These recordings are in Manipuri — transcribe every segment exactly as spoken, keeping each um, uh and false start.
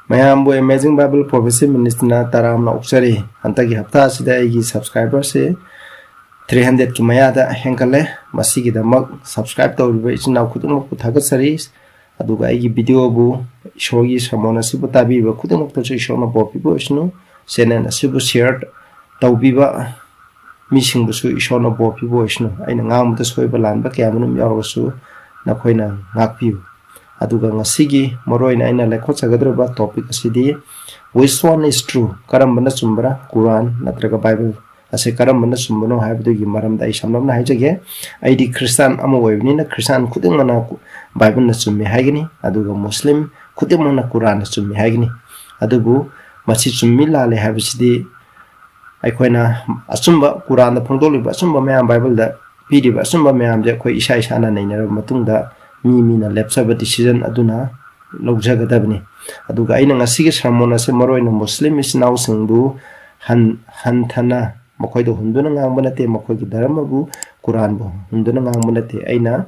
ꯃꯌꯥꯝꯕꯨ Amazing Bible Prophecy Ministryꯅ ꯇꯔꯥꯝꯅ ꯑꯣꯛꯆꯔꯤ꯫ ꯍꯟꯗꯛꯀꯤ ꯍꯞꯇꯥ ꯑꯁꯤꯗ ꯑꯩꯒꯤ subscriberꯁꯦ three hundredꯀꯤ ꯃꯌꯥꯗ ꯍꯦꯟꯒꯠꯂꯦ꯫ ꯃꯁꯤꯒꯤꯗꯃꯛ subscribe ꯇꯧꯔꯤꯕ ꯏꯆꯤꯟ ꯏꯅꯥꯎ ꯈꯨꯗꯤꯡꯃꯛꯄꯨ ꯊꯥꯒꯠꯆꯔꯤ꯫ ꯑꯗꯨꯒ ꯑꯩꯒꯤ videoꯕꯨ, ꯏꯁꯣꯔꯒꯤ sermon ꯑꯁꯤꯕꯨ ꯇꯥꯕꯤꯕ ꯈꯨꯗꯤꯡꯃꯛꯇꯁꯨ ꯏꯁꯣꯔꯅ ꯕꯣꯔ ꯄꯤꯕ ꯑꯣꯏꯁꯅꯨ꯫ Channel ꯑꯁꯤꯕꯨ share ꯇꯧꯕꯤꯕ ꯃꯤꯁꯤꯡꯕꯨꯁꯨ ꯏꯁꯣꯔꯅ ꯕꯣꯔ ꯄꯤꯕ ꯑꯣꯏꯁꯅꯨ꯫ ꯑꯩꯅ ꯉꯥꯡꯕꯗ ꯁꯣꯏꯕ ꯂꯥꯟꯕ ꯀꯌꯥ ꯃꯔꯨꯝ ꯌꯥꯎꯔꯒꯁꯨ ꯅꯈꯣꯏꯅ ꯉꯥꯛꯄꯤꯌꯨ꯫ ꯑꯗꯨꯒ ꯉꯁꯤꯒꯤ ꯃꯔꯨꯑꯣꯏꯅ ꯑꯩꯅ ꯂꯦꯞꯈꯠꯆꯒꯗꯧꯔꯤꯕ topic ꯑꯁꯤꯗꯤ, "Which one is true?" ꯀꯔꯝꯕꯅ ꯆꯨꯝꯕ꯭ꯔꯥ, ꯀꯨꯔꯥꯟ ꯅꯠꯇ꯭ꯔꯒ ꯕꯥꯏꯕꯜ ꯑꯁꯤ ꯀꯔꯝꯕꯅ ꯆꯨꯝꯕꯅꯣ ꯍꯥꯏꯕꯗꯨꯒꯤ ꯃꯔꯝꯗ ꯑꯩ ꯁꯝꯂꯞꯅ ꯍꯥꯏꯖꯒꯦ꯫ ꯑꯩꯗꯤ ꯈ꯭ꯔꯤꯁꯇꯥꯟ ꯑꯃ ꯑꯣꯏꯕꯅꯤꯅ ꯈ꯭ꯔꯤꯁꯇꯥꯟ ꯈꯨꯗꯤꯡꯃꯛꯅ ꯕꯥꯏꯕꯜꯅ ꯆꯨꯝꯃꯤ ꯍꯥꯏꯒꯅꯤ, ꯑꯗꯨꯒ ꯃꯨꯁꯂꯤꯝ ꯈꯨꯗꯤꯡꯃꯛꯅ ꯀꯨꯔꯥꯟꯅ ꯆꯨꯝꯃꯤ ꯍꯥꯏꯒꯅꯤ꯫ ꯑꯗꯨꯕꯨ ꯃꯁꯤ ꯆꯨꯝꯃꯤ ꯂꯥꯜꯂꯤ ꯍꯥꯏꯕꯁꯤꯗꯤ ꯑꯩꯈꯣꯏꯅ ꯑꯆꯨꯝꯕ ꯀꯨꯔꯥꯟꯗ ꯐꯣꯡꯗꯣꯛꯂꯤꯕ ꯑꯆꯨꯝꯕ ꯃꯌꯥꯝ, ꯕꯥꯏꯕꯜꯗ ꯄꯤꯔꯤꯕ ꯑꯆꯨꯝꯕ ꯃꯌꯥꯝꯁꯦ ꯑꯩꯈꯣꯏ ꯏꯁꯥ ꯏꯁꯥꯅ ꯅꯩꯅꯔꯕ ꯃꯇꯨꯡꯗ ꯃꯤ ꯃꯤꯅ ꯂꯦꯞꯆꯕ decision ꯑꯗꯨꯅ ꯂꯧꯖꯒꯗꯕꯅꯤ꯫ ꯑꯗꯨꯒ ꯑꯩꯅ ꯉꯁꯤꯒꯤ sermon ꯑꯁꯤ ꯃꯔꯨꯑꯣꯏꯅ ꯃꯨꯁꯂꯤꯝ ꯏꯆꯤꯟ ꯏꯅꯥꯎꯁꯤꯡꯕꯨ ꯍꯟ-, ꯍꯟꯊꯅ ꯃꯈꯣꯏꯗ ꯍꯨꯟꯗꯨꯅ ꯉꯥꯡꯕ ꯅꯠꯇꯦ, ꯃꯈꯣꯏꯒꯤ ꯙꯔꯃꯕꯨ, ꯀꯨꯔꯥꯟꯕꯨ ꯍꯨꯟꯗꯨꯅ ꯉꯥꯡꯕ ꯅꯠꯇꯦ꯫ ꯑꯩꯅ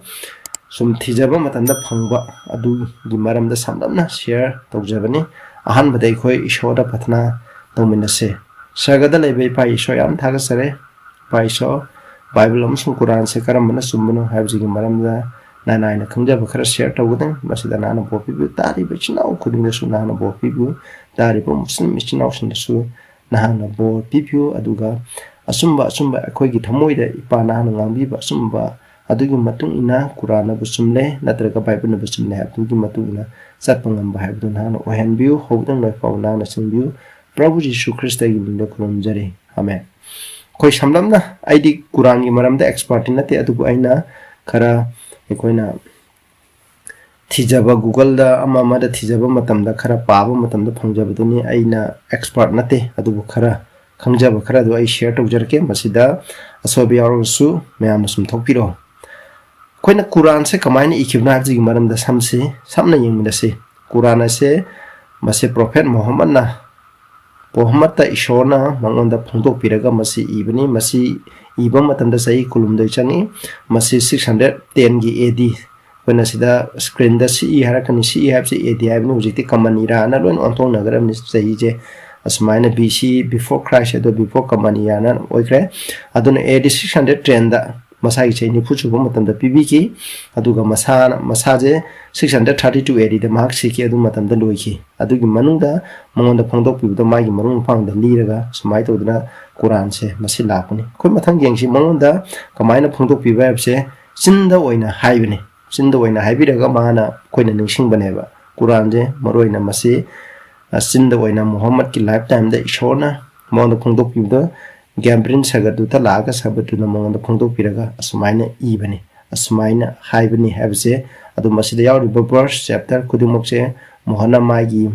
ꯁꯨꯝ ꯊꯤꯖꯕ ꯃꯇꯝꯗ ꯐꯪꯕ ꯑꯗꯨꯒꯤ ꯃꯔꯝꯗ ꯁꯝꯂꯞꯅ share ꯇꯧꯖꯕꯅꯤ꯫ ꯑꯍꯥꯟꯕꯗ ꯑꯩꯈꯣꯏ ꯏꯁꯣꯔꯗ ꯄ꯭ꯔꯊꯅꯥ ꯇꯧꯃꯤꯟꯅꯁꯦ꯫ ꯁꯔꯒꯗ ꯂꯩꯕ ꯏꯄꯥ ꯏꯁꯣꯔ, ꯌꯥꯝ ꯊꯥꯒꯠꯆꯔꯤ꯫ ꯏꯄꯥ ꯏꯁꯣꯔ, ꯕꯥꯏꯕꯜ ꯑꯃꯁꯨꯡ ꯀꯨꯔꯥꯟꯁꯦ ꯀꯔꯝꯕꯅ ꯆꯨꯝꯕꯅꯣ ꯍꯥꯏꯕꯁꯤꯒꯤ ꯃꯔꯝꯗ ꯅꯍꯥꯛꯅ ꯑꯩꯅ ꯈꯪꯖꯕ ꯈꯔ share ꯇꯧꯒꯗꯕꯅꯤ꯫ ꯃꯁꯤꯗ ꯅꯍꯥꯛꯅ ꯕꯣꯔ ꯄꯤꯕꯤꯌꯨ꯫ ꯇꯥꯔꯤꯕ ꯏꯆꯤꯟ ꯏꯅꯥꯎ ꯈꯨꯗꯤꯡꯗꯁꯨ ꯅꯍꯥꯛꯅ ꯕꯣꯔ ꯄꯤꯕꯤꯌꯨ꯫ ꯇꯥꯔꯤꯕ ꯃꯨꯁꯂꯤꯝ ꯏꯆꯤꯟ ꯏꯅꯥꯎꯁꯤꯡꯗꯁꯨ ꯅꯍꯥꯛꯅ ꯕꯣꯔ ꯄꯤꯕꯤꯌꯨ꯫ ꯑꯗꯨꯒ ꯑꯆꯨꯝꯕ, ꯑꯆꯨꯝꯕ ꯑꯩꯈꯣꯏꯒꯤ ꯊꯃꯣꯏꯗ ꯏꯄꯥ ꯅꯍꯥꯛꯅ ꯉꯥꯡꯕꯤꯕ ꯑꯆꯨꯝꯕ ꯑꯗꯨꯒꯤ ꯃꯇꯨꯡ ꯏꯟꯅ ꯀꯨꯔꯥꯟꯅꯕꯨ ꯆꯨꯝꯂꯦ ꯅꯠꯇ꯭ꯔꯒ ꯕꯥꯏꯕꯜꯅꯕꯨ ꯆꯨꯝꯂꯦ ꯍꯥꯏꯕꯗꯨꯒꯤ ꯃꯇꯨꯡ ꯏꯟꯅ ꯆꯠꯄ ꯉꯝꯕ ꯍꯥꯏꯕꯗꯨ ꯅꯍꯥꯛꯅ ꯑꯣꯏꯍꯟꯕꯤꯌꯨ꯫ ꯍꯧꯕꯗꯒꯤ ꯂꯣꯏꯐꯥꯎ ꯅꯍꯥꯛꯅ ꯆꯦꯟꯕꯤꯌꯨ꯫ ꯄ꯭ꯔꯚꯨ ꯖꯤꯁꯨ ꯈ꯭ꯔꯤꯁꯇꯒꯤ ꯃꯤꯡꯗ ꯈꯨꯔꯨꯝꯖꯔꯤ꯫ ꯑꯃꯦꯟ꯫ ꯑꯩꯈꯣꯏ ꯁꯝꯂꯞꯅ, ꯑꯩꯗꯤ ꯀꯨꯔꯥꯟꯒꯤ ꯃꯔꯝꯗ expertꯇꯤ ꯅꯠꯇꯦ, ꯑꯗꯨꯕꯨ ꯑꯩꯅ ꯈꯔ, ꯑꯩꯈꯣꯏꯅ ꯊꯤꯖꯕ, Googleꯗ ꯑꯃ ꯑꯃꯗ ꯊꯤꯖꯕ ꯃꯇꯝꯗ, ꯈꯔ ꯄꯥꯕ ꯃꯇꯝꯗ ꯐꯪꯖꯕꯗꯨꯅꯤ꯫ ꯑꯩꯅ expert ꯅꯠꯇꯦ, ꯑꯗꯨꯕꯨ ꯈꯔ ꯈꯪꯖꯕ ꯈꯔ ꯑꯗꯨ ꯑꯩ share ꯇꯧꯖꯔꯛꯀꯦ꯫ ꯃꯁꯤꯗ ꯑꯁꯣꯏꯕ ꯌꯥꯎꯔꯒꯁꯨ ꯃꯌꯥꯝꯅ ꯆꯨꯝꯊꯣꯛꯄꯤꯔꯣ꯫ ꯑꯩꯈꯣꯏꯅ ꯀꯨꯔꯥꯟꯁꯦ ꯀꯃꯥꯏꯅ ꯏꯈꯤꯕꯅꯣ ꯍꯥꯏꯕꯁꯤꯒꯤ ꯃꯔꯝꯗ ꯁꯝꯁꯤ, ꯁꯝꯅ ꯌꯦꯡꯃꯤꯟꯅꯁꯤ꯫ ꯀꯨꯔꯥꯟ ꯑꯁꯦ, ꯃꯁꯤ ꯄ꯭ꯔꯣꯐꯦꯠ ꯃꯣꯍꯝꯃꯗꯅ, ꯃꯣꯍꯝꯃꯗꯇ ꯏꯁꯣꯔꯅ ꯃꯉꯣꯟꯗ ꯐꯣꯡꯗꯣꯛꯄꯤꯔꯒ ꯃꯁꯤ ꯏꯕꯅꯤ꯫ ꯃꯁꯤ ꯏꯕ ꯃꯇꯝꯗ ꯆꯍꯤ ꯀꯨꯟꯍꯨꯝꯗꯣꯏ ꯆꯪꯉꯤ꯫ ꯃꯁꯤ six hundred tenꯒꯤ A D, ꯑꯩꯈꯣꯏꯅ ꯁꯤꯗ screenꯗ C E ꯍꯥꯏꯔꯛꯀꯅꯤ꯫ C E ꯍꯥꯏꯕꯁꯤ A D ꯍꯥꯏꯕꯅꯤ꯫ ꯍꯧꯖꯤꯛꯇꯤ common eraꯅ ꯂꯣꯏꯅ ꯑꯣꯟꯊꯣꯛꯅꯈ꯭ꯔꯕꯅꯤ꯫ ꯆꯍꯤꯁꯦ ꯑꯁꯨꯃꯥꯏꯅ B C before Christ ꯑꯗꯣ before common eraꯅ ꯑꯣꯏꯈ꯭ꯔꯦ꯫ ꯑꯗꯨꯅ A D six hundred tenꯗ ꯃꯁꯥꯒꯤ ꯆꯍꯤ ꯅꯤꯐꯨ ꯁꯨꯕ ꯃꯇꯝꯗ ꯄꯤꯕꯤꯈꯤ꯫ ꯑꯗꯨꯒ ꯃꯁꯥꯅ, ꯃꯁꯥꯁꯦ six hundred thirty two A Dꯗ ꯃꯍꯥꯛ ꯁꯤꯈꯤ꯫ ꯑꯗꯨ ꯃꯇꯝꯗ ꯂꯣꯏꯈꯤ꯫ ꯑꯗꯨꯒꯤ ꯃꯅꯨꯡꯗ ꯃꯉꯣꯟꯗ ꯐꯣꯡꯗꯣꯛꯄꯤꯕꯗꯣ ꯃꯥꯒꯤ ꯃꯔꯨꯞ ꯃꯄꯥꯡꯗ ꯂꯤꯔꯒ ꯁꯨꯃꯥꯏꯅ ꯇꯧꯗꯅ ꯀꯨꯔꯥꯟꯁꯦ ꯃꯁꯤ ꯂꯥꯛꯄꯅꯤ꯫ ꯑꯩꯈꯣꯏ ꯃꯊꯪ ꯌꯦꯡꯁꯤ, ꯃꯉꯣꯟꯗ ꯀꯃꯥꯏꯅ ꯐꯣꯡꯗꯣꯛꯄꯤꯕ ꯍꯥꯏꯕꯁꯦ ꯆꯤꯟꯗ ꯑꯣꯏꯅ ꯍꯥꯏꯕꯅꯤ꯫ ꯆꯤꯟꯗ ꯑꯣꯏꯅ ꯍꯥꯏꯕꯤꯔꯒ ꯃꯥꯅ ꯑꯩꯈꯣꯏꯅ ꯅꯤꯡꯁꯤꯡꯕꯅꯦꯕ꯫ ꯀꯨꯔꯥꯟꯁꯦ ꯃꯔꯨꯑꯣꯏꯅ ꯃꯁꯤ, ꯑ, ꯆꯤꯟꯗ ꯑꯣꯏꯅ ꯃꯨꯍꯝꯃꯗꯀꯤ lifetimeꯗ ꯏꯁꯣꯔꯅ ꯃꯉꯣꯟꯗ ꯐꯣꯡꯗꯣꯛꯄꯤꯕꯗꯣ ꯒ꯭ꯌꯥꯝꯕ꯭ꯔꯤꯟ ꯁꯒꯔꯗꯨꯇ ꯂꯥꯛꯑꯒ ꯁꯒꯔꯗꯨꯅ ꯃꯉꯣꯟꯗ ꯐꯣꯡꯗꯣꯛꯄꯤꯔꯒ ꯑꯁꯨꯃꯥꯏꯅ ꯏꯕꯅꯤ, ꯑꯁꯨꯃꯥꯏꯅ ꯍꯥꯏꯕꯅꯤ ꯍꯥꯏꯕꯁꯦ꯫ ꯑꯗꯨ ꯃꯁꯤꯗ ꯌꯥꯎꯔꯤꯕ verse chapter ꯈꯨꯗꯤꯡꯃꯛꯁꯦ ꯃꯨꯍꯟꯅ ꯃꯥꯒꯤ,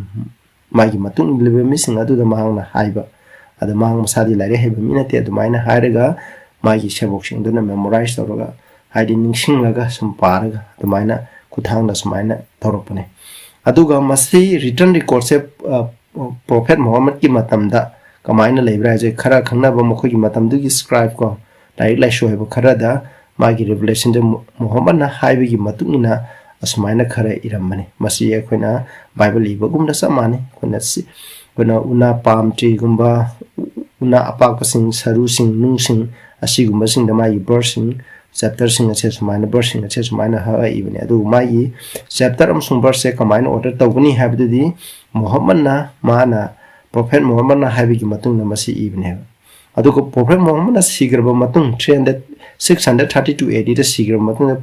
ꯃꯥꯒꯤ ꯃꯇꯨꯡ ꯏꯜꯂꯤꯕ ꯃꯤꯁꯤꯡ ꯑꯗꯨꯗ ꯃꯍꯥꯛꯅ ꯍꯥꯏꯕ꯫ ꯑꯗ ꯃꯍꯥꯛ ꯃꯁꯥꯗꯤ ꯂꯥꯏꯔꯤꯛ ꯍꯩꯕ ꯃꯤ ꯅꯠꯇꯦ꯫ ꯑꯗꯨꯃꯥꯏꯅ ꯍꯥꯏꯔꯒ ꯃꯥꯒꯤ ꯁꯦꯕꯣꯛꯁꯤꯡꯗꯨꯅ memorize ꯇꯧꯔꯒ, ꯍꯥꯏꯗꯤ ꯅꯤꯡꯁꯤꯡꯂꯒ ꯁꯨꯝ ꯄꯥꯔꯒ ꯑꯗꯨꯃꯥꯏꯅ ꯈꯨꯠꯊꯥꯡꯗ ꯁꯨꯃꯥꯏꯅ ꯇꯧꯔꯛꯄꯅꯦ꯫ ꯑꯗꯨꯒ ꯃꯁꯤ written recordꯁꯦ, ꯑ, Prophet ꯃꯨꯍꯝꯃꯗꯀꯤ ꯃꯇꯝꯗ ꯀꯃꯥꯏꯅ ꯂꯩꯕ꯭ꯔꯥ ꯍꯥꯏꯁꯦ ꯈꯔ ꯈꯪꯅꯕ, ꯃꯈꯣꯏꯒꯤ ꯃꯇꯝꯗꯨꯒꯤ scribe ꯀꯣ, ꯂꯥꯏꯔꯤꯛ ꯂꯥꯏꯁꯨ ꯍꯩꯕ ꯈꯔꯗ ꯃꯥꯒꯤ revelationꯗ ꯃꯨ-, ꯃꯨꯍꯝꯃꯗꯅ ꯍꯥꯏꯕꯒꯤ ꯃꯇꯨꯡ ꯏꯟꯅ ꯑꯁꯨꯃꯥꯏꯅ ꯈꯔ ꯏꯔꯝꯕꯅꯤ꯫ ꯃꯁꯤ ꯑꯩꯈꯣꯏꯅ Bible ꯏꯕꯒꯨꯝꯅ ꯆꯞ ꯃꯥꯟꯅꯩ꯫ ꯑꯩꯈꯣꯏꯅ ꯁꯤ, ꯑꯩꯈꯣꯏꯅ ꯎꯅꯥ palm treeꯒꯨꯝꯕ, ꯎ-, ꯎꯅꯥ ꯑꯄꯥꯛꯄꯁꯤꯡ, ꯁꯔꯨꯁꯤꯡ, ꯅꯨꯡꯁꯤꯡ ꯑꯁꯤꯒꯨꯝꯕꯁꯤꯡꯗ ꯃꯥꯒꯤ verseꯁꯤꯡ, chapterꯁꯤꯡ ꯑꯁꯦ ꯁꯨꯃꯥꯏꯅ, verseꯁꯤꯡ ꯑꯁꯦ ꯁꯨꯃꯥꯏꯅ ꯍꯛꯑ ꯏꯕꯅꯤ꯫ ꯑꯗꯨꯕꯨ ꯃꯥꯒꯤ chapter ꯑꯃꯁꯨꯡ verseꯁꯦ ꯀꯃꯥꯏꯅ order ꯇꯧꯒꯅꯤ ꯍꯥꯏꯕꯗꯨꯗꯤ ꯃꯨꯍꯝꯃꯗꯅ, ꯃꯥꯅ, Prophet ꯃꯨꯍꯝꯃꯗꯅ ꯍꯥꯏꯕꯒꯤ ꯃꯇꯨꯡ ꯏꯟꯅ ꯃꯁꯤ ꯏꯕꯅꯦꯕ꯫ ꯑꯗꯨꯒ Prophet ꯃꯨꯍꯝꯃꯗꯅ ꯁꯤꯈ꯭ꯔꯕ ꯃꯇꯨꯡ, three hundred, six hundred thirty two A Dꯗ ꯁꯤꯈ꯭ꯔꯕ ꯃꯇꯨꯡꯗ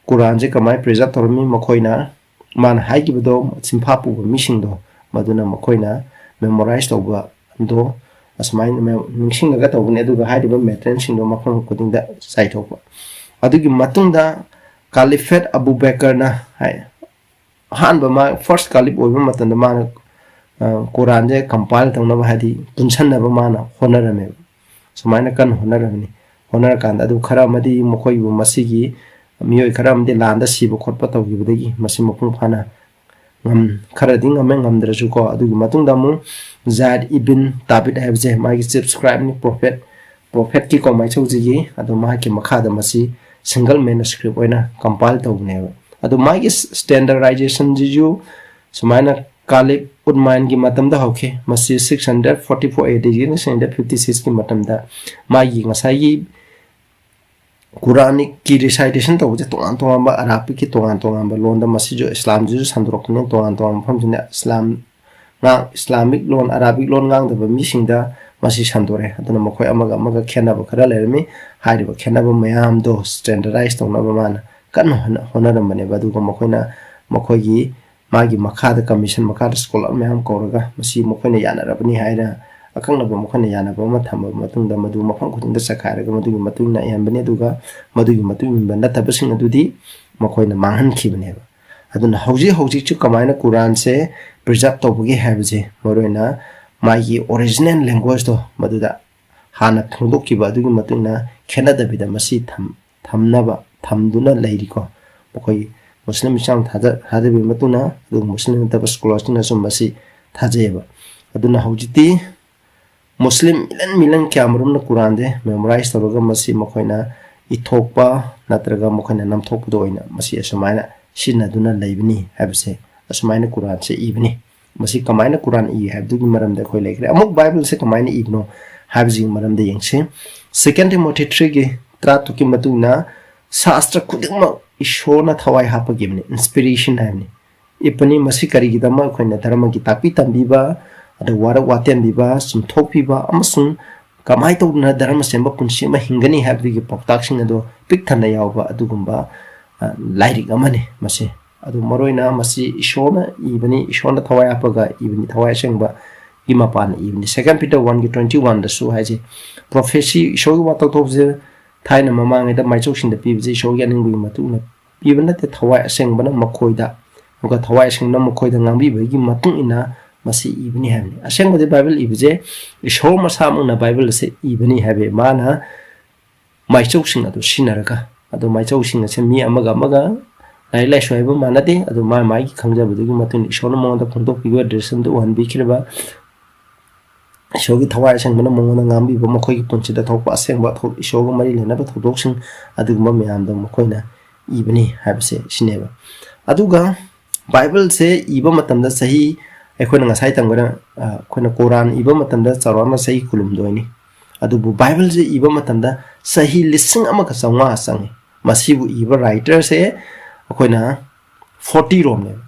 ꯀꯨꯔꯥꯟꯁꯦ ꯀꯃꯥꯏꯅ preserve ꯇꯧꯔꯝꯃꯤ? ꯃꯈꯣꯏꯅ ꯃꯥꯅ ꯍꯥꯏꯈꯤꯕꯗꯣ ꯆꯤꯟꯐꯥ ꯄꯨꯕ ꯃꯤꯁꯤꯡꯗꯣ, ꯃꯗꯨꯅ ꯃꯈꯣꯏꯅ memorize ꯇꯧꯕꯗꯣ ꯑꯁꯨꯃꯥꯏꯅ ꯃꯦ-, ꯅꯤꯡꯁꯤꯡꯉꯒ ꯇꯧꯕꯅꯤ꯫ ꯑꯗꯨꯒ ꯍꯥꯏꯔꯤꯕ materialꯁꯤꯡꯗꯣ ꯃꯐꯝ ꯈꯨꯗꯤꯡꯗ ꯆꯥꯏꯊꯣꯛꯄ꯫ ꯑꯗꯨꯒꯤ ꯃꯇꯨꯡꯗ Caliphate Abu Bakrꯅ ꯍꯥꯏ, ꯑꯍꯥꯟꯕ ꯃꯥ first caliph ꯑꯣꯏꯕ ꯃꯇꯝꯗ ꯃꯥꯅ, ꯑ, ꯀꯨꯔꯥꯟꯁꯦ compile ꯇꯧꯅꯕ, ꯍꯥꯏꯗꯤ ꯄꯨꯟꯁꯟꯅꯕ ꯃꯥꯅ ꯍꯣꯠꯅꯔꯝꯃꯦꯕ꯫ ꯁꯨꯃꯥꯏꯅ ꯀꯟꯅ ꯍꯣꯠꯅꯔꯝꯃꯤ꯫ ꯍꯣꯠꯅꯔꯀꯥꯟꯗ ꯑꯗꯨ ꯈꯔ ꯑꯃꯗꯤ ꯃꯈꯣꯏꯕꯨ, ꯃꯁꯤꯒꯤ ꯃꯤꯑꯣꯏ ꯈꯔ ꯑꯃꯗꯤ ꯂꯥꯟꯗ ꯁꯤꯕ ꯈꯣꯠꯄ ꯇꯧꯈꯤꯕꯗꯒꯤ ꯃꯁꯤ ꯃꯄꯨꯡ ꯐꯥꯅ ꯉꯝ-, ꯈꯔꯗꯤ ꯉꯝꯃꯦ, ꯉꯝꯗ꯭ꯔꯁꯨꯀꯣ꯫ ꯑꯗꯨꯒꯤ ꯃꯇꯨꯡꯗ ꯑꯃꯨꯛ ꯖꯥꯏꯗ ꯏꯕꯤꯟ ꯇꯥꯕꯤꯠ ꯍꯥꯏꯕꯁꯦ ꯃꯥꯒꯤ chief scribeꯅꯤ, Prophet, Prophetꯀꯤꯀꯣ ꯃꯥꯏꯁꯧꯁꯤꯒꯤ, ꯑꯗꯣ ꯃꯍꯥꯛꯀꯤ ꯃꯈꯥꯗ ꯃꯁꯤ single manuscript ꯑꯣꯏꯅ compile ꯇꯧꯕꯅꯦꯕ꯫ ꯑꯗꯨ ꯃꯥꯒꯤ standardization ꯁꯤꯁꯨ ꯁꯨꯃꯥꯏꯅ ꯀꯥꯂꯤꯕ ꯎꯠꯃꯥꯏꯟꯒꯤ ꯃꯇꯝꯗ ꯍꯧꯈꯤ꯫ ꯃꯁꯤ six hundred forty four A D ꯒꯤ six hundred fifty six ꯀꯤ ꯃꯇꯝꯗ ꯃꯥꯒꯤ ꯉꯁꯥꯏꯒꯤ ꯀꯨꯔꯥꯟꯒꯤ recitation ꯇꯧꯕꯁꯦ ꯇꯣꯉꯥꯟ ꯇꯣꯉꯥꯟꯕ ꯑꯔꯥꯕꯤꯛꯀꯤ ꯇꯣꯉꯥꯟ ꯇꯣꯉꯥꯟꯕ ꯂꯣꯟꯗ, ꯃꯁꯤꯁꯨ ꯏꯁꯂꯥꯝꯁꯤꯁꯨ ꯁꯟꯗꯣꯔꯛꯄꯅꯤ꯫ ꯇꯣꯉꯥꯟ ꯇꯣꯉꯥꯟꯕ ꯃꯐꯝꯁꯤꯅ ꯏꯁꯂꯥꯝ ꯉꯥꯡ-, ꯏꯁꯂꯥꯃꯤꯛ ꯂꯣꯟ, ꯑꯔꯥꯕꯤꯛ ꯂꯣꯟ ꯉꯥꯡꯗꯕ ꯃꯤꯁꯤꯡꯗ ꯃꯁꯤ ꯁꯟꯗꯣꯔꯛꯑꯦ꯫ ꯑꯗꯨꯅ ꯃꯈꯣꯏ ꯑꯃꯒ ꯑꯃꯒ ꯈꯦꯠꯅꯕ ꯈꯔ ꯂꯩꯔꯝꯃꯤ꯫ ꯍꯥꯏꯔꯤꯕ ꯈꯦꯠꯅꯕ ꯃꯌꯥꯝꯗꯣ standardize ꯇꯧꯅꯕ ꯃꯥꯅ ꯀꯟꯅ ꯍꯣꯠꯅ-, ꯍꯣꯠꯅꯔꯝꯕꯅꯦꯕ꯫ ꯑꯗꯨꯒ ꯃꯈꯣꯏꯅ, ꯃꯈꯣꯏꯒꯤ, ꯃꯥꯒꯤ ꯃꯈꯥꯗ, commission ꯃꯈꯥꯗ scholar ꯃꯌꯥꯝ ꯀꯧꯔꯒ ꯃꯁꯤ ꯃꯈꯣꯏꯅ ꯌꯥꯅꯔꯕꯅꯤ ꯍꯥꯏꯅ, ꯑꯀꯛꯅꯕ ꯃꯈꯣꯏꯅ ꯌꯥꯅꯕ ꯑꯃ ꯊꯝꯃꯕ ꯃꯇꯨꯡꯗ, ꯃꯗꯨ ꯃꯐꯝ ꯈꯨꯗꯤꯡꯗ ꯆꯈꯥꯏꯔꯒ ꯃꯗꯨꯒꯤ ꯃꯇꯨꯡ ꯏꯟꯅ ꯏꯍꯟꯕꯅꯤ꯫ ꯑꯗꯨꯒ ꯃꯗꯨꯒꯤ ꯃꯇꯨꯡ ꯏꯟꯕ ꯅꯠꯇꯕꯁꯤꯡ ꯑꯗꯨꯗꯤ ꯃꯈꯣꯏꯅ ꯃꯥꯡꯍꯟꯈꯤꯕꯅꯦꯕ꯫ ꯑꯗꯨꯅ ꯍꯧꯖꯤꯛ ꯍꯧꯖꯤꯛꯁꯨ ꯀꯃꯥꯏꯅ ꯀꯨꯔꯥꯟꯁꯦ preserve ꯇꯧꯕꯒꯦ ꯍꯥꯏꯕꯁꯦ, ꯃꯔꯨꯑꯣꯏꯅ ꯃꯥꯒꯤ original language ꯇꯣ, ꯃꯗꯨꯗ ꯍꯥꯟꯅ ꯐꯣꯡꯗꯣꯛꯈꯤꯕ ꯑꯗꯨꯒꯤ ꯃꯇꯨꯡ ꯏꯟꯅ ꯈꯦꯠꯅꯗꯕꯤꯗ ꯃꯁꯤ ꯊꯝ-, ꯊꯝꯅꯕ, ꯊꯝꯗꯨꯅ ꯂꯩꯔꯤꯀꯣ꯫ ꯃꯈꯣꯏ ꯃꯨꯁꯂꯤꯝ ꯏꯆꯥꯎ ꯊꯥꯖ-, ꯊꯥꯖꯕꯒꯤ ꯃꯇꯨꯡ ꯏꯟꯅ, ꯑꯗꯨꯒ ꯃꯨꯁꯂꯤꯝ ꯅꯠꯇꯕ scholar ꯁꯤꯡꯅꯁꯨ ꯃꯁꯤ ꯊꯥꯖꯩꯌꯦꯕ꯫ ꯑꯗꯨꯅ ꯍꯧꯖꯤꯛꯇꯤ ꯃꯨꯁꯂꯤꯝ ꯃꯤꯂꯤꯌꯟ ꯃꯤꯂꯤꯌꯟ ꯀꯌꯥꯃꯔꯨꯝꯅ ꯀꯨꯔꯥꯟꯁꯦ memorize ꯇꯧꯔꯒ ꯃꯁꯤ ꯃꯈꯣꯏꯅ ꯏꯊꯣꯛꯄ ꯅꯠꯇ꯭ꯔꯒ ꯃꯈꯣꯏꯅ ꯅꯝꯊꯣꯛꯄꯗ ꯑꯣꯏꯅ ꯃꯁꯤ ꯑꯁꯨꯃꯥꯏꯅ ꯁꯤꯖꯤꯟꯅꯗꯨꯅ ꯂꯩꯕꯅꯤ ꯍꯥꯏꯕꯁꯦ, ꯑꯁꯨꯃꯥꯏꯅ ꯀꯨꯔꯥꯟꯁꯦ ꯏꯕꯅꯤ꯫ ꯃꯁꯤ ꯀꯃꯥꯏꯅ ꯀꯨꯔꯥꯟ ꯏ ꯍꯥꯏꯕꯗꯨꯒꯤ ꯃꯔꯝꯗ ꯑꯩꯈꯣꯏ ꯂꯩꯈ꯭ꯔꯦ꯫ ꯑꯃꯨꯛ ꯕꯥꯏꯕꯜꯁꯦ ꯀꯃꯥꯏꯅ ꯏꯕꯅꯣ ꯍꯥꯏꯕꯁꯤꯒꯤ ꯃꯔꯝꯗ ꯌꯦꯡꯁꯤ꯫ Second Timothy three ꯒꯤ ꯇꯔꯥꯇꯔꯨꯛꯀꯤ ꯃꯇꯨꯡ ꯏꯟꯅ ꯁꯥꯁꯇ꯭ꯔ ꯈꯨꯗꯤꯡꯃꯛ ꯏꯁꯣꯔꯅ ꯊꯋꯥꯏ ꯍꯥꯞꯄꯒꯤꯕꯅꯤ, inspiration ꯍꯥꯏꯕꯅꯤ꯫ ꯏꯕꯅꯤ꯫ ꯃꯁꯤ ꯀꯔꯤꯒꯤꯗꯃꯛ? ꯑꯩꯈꯣꯏꯅ ꯙꯔꯃꯒꯤ ꯇꯥꯛꯄꯤ ꯇꯝꯕꯤꯕ, ꯑꯗ ꯋꯥꯔꯛ ꯋꯥꯇꯦꯝꯕꯤꯕ, ꯆꯨꯝꯊꯣꯛꯄꯤꯕ, ꯑꯃꯁꯨꯡ ꯀꯃꯥꯏꯅ ꯇꯧꯗꯅ ꯙꯔꯃ ꯆꯦꯟꯕ ꯄꯨꯟꯁꯤ ꯑꯃ ꯍꯤꯡꯒꯅꯤ ꯍꯥꯏꯕꯗꯨꯒꯤ ꯄꯥꯎꯇꯥꯛꯁꯤꯡ ꯑꯗꯨ ꯄꯤꯛ ꯊꯟꯅ ꯌꯥꯎꯕ ꯑꯗꯨꯒꯨꯝꯕ, ꯑ, ꯂꯥꯏꯔꯤꯛ ꯑꯃꯅꯤ ꯃꯁꯤ꯫ ꯑꯗꯨ ꯃꯔꯨꯑꯣꯏꯅ ꯃꯁꯤ ꯏꯁꯣꯔꯅ ꯏꯕꯅꯤ, ꯏꯁꯣꯔꯅ ꯊꯋꯥꯏ ꯍꯥꯞꯄꯒ ꯏꯕꯅꯤ, ꯊꯋꯥꯏ ꯑꯁꯦꯡꯕꯒꯤ ꯃꯄꯥꯟꯅ ꯏꯕꯅꯤ꯫ Second Peter one ꯒꯤ twenty one ꯗꯁꯨ ꯍꯥꯏꯁꯦ, prophecy, ꯏꯁꯣꯔꯒꯤ ꯋꯥ ꯇꯧꯊꯣꯛꯄꯁꯦ ꯊꯥꯏꯅ ꯃꯃꯥꯡꯉꯩꯗ ꯃꯥꯏꯆꯧꯁꯤꯡꯗ ꯄꯤꯕꯁꯦ ꯏꯁꯣꯔꯒꯤ ꯑꯅꯤꯡꯕꯒꯤ ꯃꯇꯨꯡ ꯏꯟꯅ ꯄꯤꯕ ꯅꯠꯇꯦ, ꯊꯋꯥꯏ ꯑꯁꯦꯡꯕꯅ ꯃꯈꯣꯏꯗ, ꯑꯗꯨꯒ ꯊꯋꯥꯏ ꯑꯁꯦꯡꯕꯅ ꯃꯈꯣꯏꯗ ꯉꯥꯡꯕꯤꯕꯒꯤ ꯃꯇꯨꯡ ꯏꯟꯅ ꯃꯁꯤ ꯏꯕꯅꯤ ꯍꯥꯏꯕꯅꯤ꯫ ꯑꯁꯦꯡꯕꯗꯤ ꯕꯥꯏꯕꯜ ꯏꯕꯁꯦ ꯏꯁꯣꯔ ꯃꯁꯥꯃꯛꯅ ꯕꯥꯏꯕꯜ ꯑꯁꯦ ꯏꯕꯅꯤ ꯍꯥꯏꯕ ꯃꯥꯅ ꯃꯥꯏꯆꯧꯁꯤꯡ ꯑꯗꯨ ꯁꯤꯖꯤꯟꯅꯔꯒ, ꯑꯗꯣ ꯃꯥꯏꯆꯧꯁꯤꯡ ꯑꯁꯦ ꯃꯤ ꯑꯃꯒ ꯑꯃꯒ ꯂꯥꯏꯔꯤꯛ ꯂꯥꯏꯁꯨ ꯍꯩꯕ ꯃꯥꯟꯅꯗꯦ, ꯑꯗꯣ ꯃꯥ ꯃꯥꯒꯤ ꯈꯪꯖꯕꯗꯨꯒꯤ ꯃꯇꯨꯡ ꯏꯟꯅ ꯏꯁꯣꯔꯅ ꯃꯉꯣꯟꯗ ꯐꯣꯡꯗꯣꯛꯄꯤꯕ ꯗ꯭ꯔꯦꯁꯟꯗꯨ ꯎꯍꯟꯕꯤꯈ꯭ꯔꯤꯕ ꯏꯁꯣꯔꯒꯤ ꯊꯋꯥꯏ ꯑꯁꯦꯡꯕꯅ ꯃꯉꯣꯟꯗ ꯉꯥꯡꯕꯤꯕ, ꯃꯈꯣꯏꯒꯤ ꯄꯨꯟꯁꯤꯗ ꯊꯣꯛꯄ ꯑꯁꯦꯡꯕ ꯊꯧ-, ꯏꯁꯣꯔꯒ ꯃꯔꯤ ꯂꯩꯅꯕ ꯊꯧꯗꯣꯛꯁꯤꯡ ꯑꯗꯨꯒꯨꯝꯕ ꯃꯌꯥꯝꯗꯣ ꯃꯈꯣꯏꯅ ꯏꯕꯅꯤ ꯍꯥꯏꯕꯁꯦ ꯁꯤꯅꯦꯕ꯫ ꯑꯗꯨꯒ ꯕꯥꯏꯕꯜꯁꯦ ꯏꯕ ꯃꯇꯝꯗ ꯆꯍꯤ, ꯑꯩꯈꯣꯏꯅ ꯉꯁꯥꯏ ꯇꯝꯒꯗ, ꯑ, ꯑꯩꯈꯣꯏꯅ ꯀꯣꯔꯥꯟ ꯏꯕ ꯃꯇꯝꯗ ꯆꯥꯎꯔꯥꯛꯅ ꯆꯍꯤ ꯀꯨꯟꯍꯨꯝꯗꯣꯏꯅꯤ꯫ ꯑꯗꯨꯕꯨ ꯕꯥꯏꯕꯜꯁꯦ ꯏꯕ ꯃꯇꯝꯗ ꯆꯍꯤ ꯂꯤꯁꯤꯡ ꯑꯃꯒ ꯆꯥꯝꯃꯉꯥ ꯆꯪꯉꯤ꯫ ꯃꯁꯤꯕꯨ ꯏꯕ ꯔꯥꯏꯇꯔꯁꯦ ꯑꯩꯈꯣꯏꯅ ꯐꯣꯔꯇꯤ ꯔꯣꯝꯅꯦꯕ꯫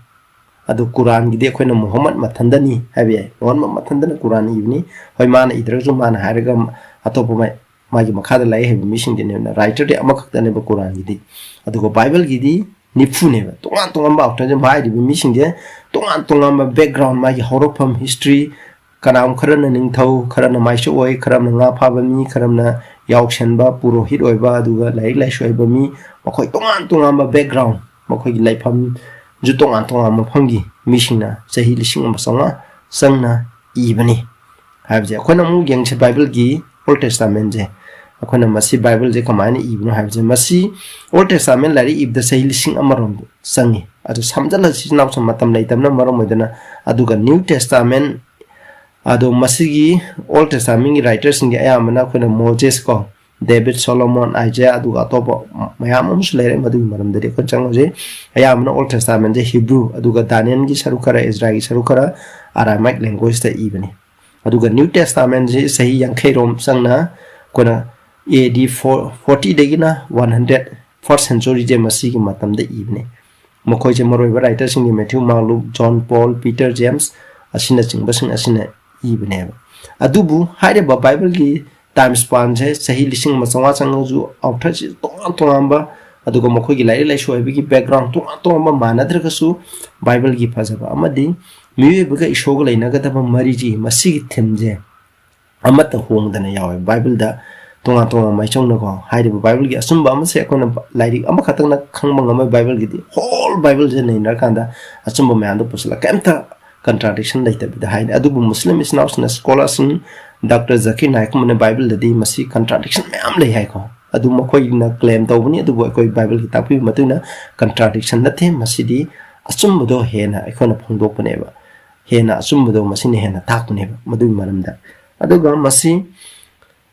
ꯑꯗꯨ ꯀꯨꯔꯥꯟꯒꯤꯗꯤ ꯑꯩꯈꯣꯏꯅ ꯃꯨꯍꯝꯃꯗ ꯃꯊꯟꯗꯅꯤ ꯍꯥꯏꯕ ꯌꯥꯏ꯫ ꯃꯨꯍꯝꯃꯗ ꯃꯊꯟꯗꯅ ꯀꯨꯔꯥꯟ ꯏꯕꯅꯤ꯫ ꯍꯣꯏ, ꯃꯥꯅ ꯏꯗ꯭ꯔꯒꯁꯨ ꯃꯥꯅ ꯍꯥꯏꯔꯒ ꯑꯇꯣꯞꯄ ꯃꯥ-, ꯃꯥꯒꯤ ꯃꯈꯥꯗ ꯂꯥꯏꯔꯤꯛ ꯍꯩꯕ ꯃꯤꯁꯤꯡꯗꯤꯅꯦꯕ, ꯔꯥꯏꯇꯔꯗꯤ ꯑꯃꯈꯛꯇꯅꯦꯕ ꯀꯨꯔꯥꯟꯒꯤꯗꯤ꯫ ꯑꯗꯨꯒ ꯕꯥꯏꯕꯜꯒꯤꯗꯤ ꯅꯤꯐꯨꯅꯦꯕ꯫ ꯇꯣꯉꯥꯟ ꯇꯣꯉꯥꯟꯕ ꯑꯥꯎꯇꯔꯁꯦ ꯍꯥꯏꯔꯤꯕ ꯃꯤꯁꯤꯡꯁꯦ ꯇꯣꯉꯥꯟ ꯇꯣꯉꯥꯟꯕ ꯕꯦꯛꯒ꯭ꯔꯥꯎꯟ, ꯃꯥꯒꯤ ꯍꯧꯔꯛꯐꯝ, ꯍꯤꯁꯇ꯭ꯔꯤ, ꯀꯅꯥꯒꯨꯝꯕ ꯈꯔꯅ ꯅꯤꯡꯊꯧ, ꯈꯔꯅ ꯃꯥꯏꯁꯣ ꯑꯣꯏ, ꯈꯔꯅ ꯉꯥ ꯐꯥꯕ ꯃꯤ, ꯈꯔꯅ ꯌꯥꯎꯁꯦꯟꯕ, ꯄꯨꯔꯣꯍꯤꯠ ꯑꯣꯏꯕ, ꯑꯗꯨꯒ ꯂꯥꯏꯔꯤꯛ ꯂꯥꯏꯁꯨ ꯍꯩꯕ ꯃꯤ, ꯃꯈꯣꯏ ꯇꯣꯉꯥꯟ ꯇꯣꯉꯥꯟꯕ ꯕꯦꯛꯒ꯭ꯔꯥꯎꯟ, ꯃꯈꯣꯏꯒꯤ ꯂꯩꯐꯝꯁꯨ ꯇꯣꯉꯥꯟ ꯇꯣꯉꯥꯟꯕ ꯃꯐꯝꯒꯤ ꯃꯤꯁꯤꯡꯅ ꯆꯍꯤ ꯂꯤꯁꯤꯡ ꯑꯃ ꯆꯥꯝꯃꯉꯥ ꯆꯪꯅ ꯏꯕꯅꯤ꯫ ꯍꯥꯏꯕꯁꯦ ꯑꯩꯈꯣꯏꯅ ꯑꯃꯨꯛ ꯌꯦꯡꯁꯤ, ꯕꯥꯏꯕꯜꯒꯤ ꯑꯣꯜ ꯇꯦꯁꯇꯥꯃꯦꯟꯁꯦ꯫ ꯑꯩꯈꯣꯏꯅ ꯃꯁꯤ ꯕꯥꯏꯕꯜꯁꯦ ꯀꯃꯥꯏꯅ ꯏꯕꯅꯣ ꯍꯥꯏꯕꯁꯦ, ꯃꯁꯤ ꯑꯣꯜ ꯇꯦꯁꯇꯥꯃꯦꯟ ꯂꯥꯏꯔꯤꯛ ꯏꯕꯗ ꯆꯍꯤ ꯂꯤꯁꯤꯡ ꯑꯃꯔꯣꯝ ꯆꯪꯉꯤ꯫ ꯑꯗꯨ ꯁꯝꯖꯜꯂꯁꯤ, ꯏꯆꯤꯟ ꯏꯅꯥꯎꯁꯤꯡ, ꯃꯇꯝ ꯂꯩꯇꯕꯅ ꯃꯔꯝ ꯑꯣꯏꯗꯅ꯫ ꯑꯗꯨꯒ ꯅ꯭ꯌꯨ ꯇꯦꯁꯇꯥꯃꯦꯟ, ꯑꯗꯣ ꯃꯁꯤꯒꯤ ꯑꯣꯜ ꯇꯦꯁꯇꯥꯃꯦꯟꯒꯤ ꯔꯥꯏꯇꯔꯁꯤꯡꯗꯤ ꯑꯌꯥꯝꯕꯅ ꯑꯩꯈꯣꯏꯅ ꯃꯣꯖꯦꯁ ꯀꯣ, ꯗꯦꯕꯤꯠ, ꯁꯣꯂꯣꯃꯣꯟ, ꯑꯥꯏꯖꯌꯥ, ꯑꯗꯨꯒ ꯑꯇꯣꯞꯄ ꯃꯌꯥꯝ ꯑꯃꯁꯨ ꯂꯩꯔꯦ, ꯃꯗꯨꯒꯤ ꯃꯔꯝꯗꯗꯤ ꯑꯩꯈꯣꯏ ꯆꯪꯉꯨꯁꯦ꯫ ꯑꯌꯥꯝꯕꯅ ꯑꯣꯜ ꯇꯦꯁꯇꯥꯃꯦꯟꯁꯦ ꯍꯤꯕ꯭ꯔꯨ, ꯑꯗꯨꯒ ꯗꯥꯅꯤꯌꯦꯜꯒꯤ ꯁꯔꯨꯛ ꯈꯔ, ꯏꯖ꯭ꯔꯥꯒꯤ ꯁꯔꯨꯛ ꯈꯔ ꯑꯔꯥꯃꯥꯏꯛ ꯂꯦꯡꯒ꯭ꯋꯦꯖꯇ ꯏꯕꯅꯤ꯫ ꯑꯗꯨꯒ ꯅ꯭ꯌꯨ ꯇꯦꯁꯇꯥꯃꯦꯟꯁꯤ ꯆꯍꯤ ꯌꯥꯡꯈꯩꯔꯣꯝ ꯆꯪꯅ ꯑꯩꯈꯣꯏꯅ ꯑꯦ D four, ꯐꯣꯔꯇꯤꯗꯒꯤꯅ one hundred, first ꯁꯦꯟꯆꯨꯔꯤꯁꯦ ꯃꯁꯤꯒꯤ ꯃꯇꯝꯗ ꯏꯕꯅꯤ꯫ ꯃꯈꯣꯏꯁꯦ ꯃꯔꯨꯑꯣꯏꯕ ꯔꯥꯏꯇꯔꯁꯤꯡꯗꯤ ꯃꯦꯊ꯭ꯌꯨ, ꯃꯥꯔꯛ, ꯂꯨꯛ, ꯖꯣꯟ, ꯄꯣꯜ, ꯄꯤꯇꯔ, ꯖꯦꯝꯁ ꯑꯁꯤꯅꯆꯤꯡꯕꯁꯤꯡ ꯑꯁꯤꯅ ꯏꯕꯅꯦꯕ꯫ ꯑꯗꯨꯕꯨ ꯍꯥꯏꯔꯤꯕ ꯕꯥꯏꯕꯜꯒꯤ ꯇꯥꯏꯝ ꯁ꯭ꯄꯥꯟꯁꯦ ꯆꯍꯤ ꯂꯤꯁꯤꯡ ꯑꯃ ꯆꯥꯝꯃꯉꯥ ꯆꯪꯉꯁꯨ ꯑꯥꯎꯊꯔꯁꯤ ꯇꯣꯉꯥꯟ ꯇꯣꯉꯥꯟꯕ, ꯑꯗꯨꯒ ꯃꯈꯣꯏꯒꯤ ꯂꯥꯏꯔꯤꯛ ꯂꯥꯏꯁꯨ ꯍꯩꯕꯒꯤ ꯕꯦꯛꯒ꯭ꯔꯥꯎꯟ ꯇꯣꯉꯥꯟ ꯇꯣꯉꯥꯟꯕ ꯃꯥꯟꯅꯗ꯭ꯔꯒꯁꯨ ꯕꯥꯏꯕꯜꯒꯤ ꯐꯖꯕ ꯑꯃꯗꯤ ꯃꯤꯑꯣꯏꯕꯒ ꯏꯁꯣꯔꯒ ꯂꯩꯅꯒꯗꯕ ꯃꯔꯤꯁꯤ, ꯃꯁꯤꯒꯤ ꯊꯤꯝꯁꯦ ꯑꯃꯠꯇ ꯍꯣꯡꯗꯅ ꯌꯥꯎꯋꯦ ꯕꯥꯏꯕꯜꯗ꯫ ꯇꯣꯉꯥꯟ ꯇꯣꯉꯥꯟꯕ ꯃꯥꯏꯁꯣꯡꯅꯀꯣ, ꯍꯥꯏꯔꯤꯕ ꯕꯥꯏꯕꯜꯒꯤ ꯑꯆꯨꯝꯕ ꯑꯃꯁꯦ ꯑꯩꯈꯣꯏꯅ ꯂꯥꯏꯔꯤꯛ ꯑꯃꯈꯛꯇꯪꯅ ꯈꯪꯕ ꯉꯝꯃꯣꯏ꯫ ꯕꯥꯏꯕꯜꯒꯤꯗꯤ ꯍꯣꯜ ꯕꯥꯏꯕꯜꯁꯦ ꯅꯩꯅꯔꯀꯥꯟꯗ ꯑꯆꯨꯝꯕ ꯃꯌꯥꯝꯗꯣ ꯄꯨꯁꯤꯜꯂꯒ ꯀꯩꯝꯇ ꯀꯟꯇ꯭ꯔꯥꯗꯤꯛꯁꯟ ꯂꯩꯇꯕꯤꯗ ꯍꯥꯏꯅꯤ꯫ ꯑꯗꯨꯕꯨ ꯃꯨꯁꯂꯤꯝ ꯏꯆꯤꯟ ꯏꯅꯥꯎꯁꯤꯡꯅ, ꯁ꯭ꯀꯣꯂꯔꯁꯤꯡ, ꯗꯥꯛꯇꯔ ꯖꯀꯤꯔ ꯅꯥꯏꯛꯀꯨꯝꯕꯅ ꯕꯥꯏꯕꯜꯗꯗꯤ ꯃꯁꯤ ꯀꯟꯇ꯭ꯔꯥꯗꯤꯛꯁꯟ ꯃꯌꯥꯝ ꯂꯩ ꯍꯥꯏꯀꯣ꯫ ꯑꯗꯨ ꯃꯈꯣꯏꯅ ꯀ꯭ꯂꯦꯝ ꯇꯧꯕꯅꯤ, ꯑꯗꯨꯕꯨ ꯑꯩꯈꯣꯏ ꯕꯥꯏꯕꯜꯒꯤ ꯇꯥꯛꯄꯤꯕ ꯃꯇꯨꯡ ꯏꯟꯅ ꯀꯟꯇ꯭ꯔꯥꯗꯤꯛꯁꯟ ꯅꯠꯇꯦ꯫ ꯃꯁꯤꯗꯤ ꯑꯆꯨꯝꯕꯗꯣ ꯍꯦꯟꯅ ꯑꯩꯈꯣꯏꯅ ꯐꯣꯡꯗꯣꯛꯄꯅꯦꯕ, ꯍꯦꯟꯅ ꯑꯆꯨꯝꯕꯗꯣ ꯃꯁꯤꯅ ꯍꯦꯟꯅ ꯇꯥꯛꯄꯅꯦꯕ꯫ ꯃꯗꯨꯒꯤ ꯃꯔꯝꯗ ꯑꯗꯨꯒ ꯃꯁꯤ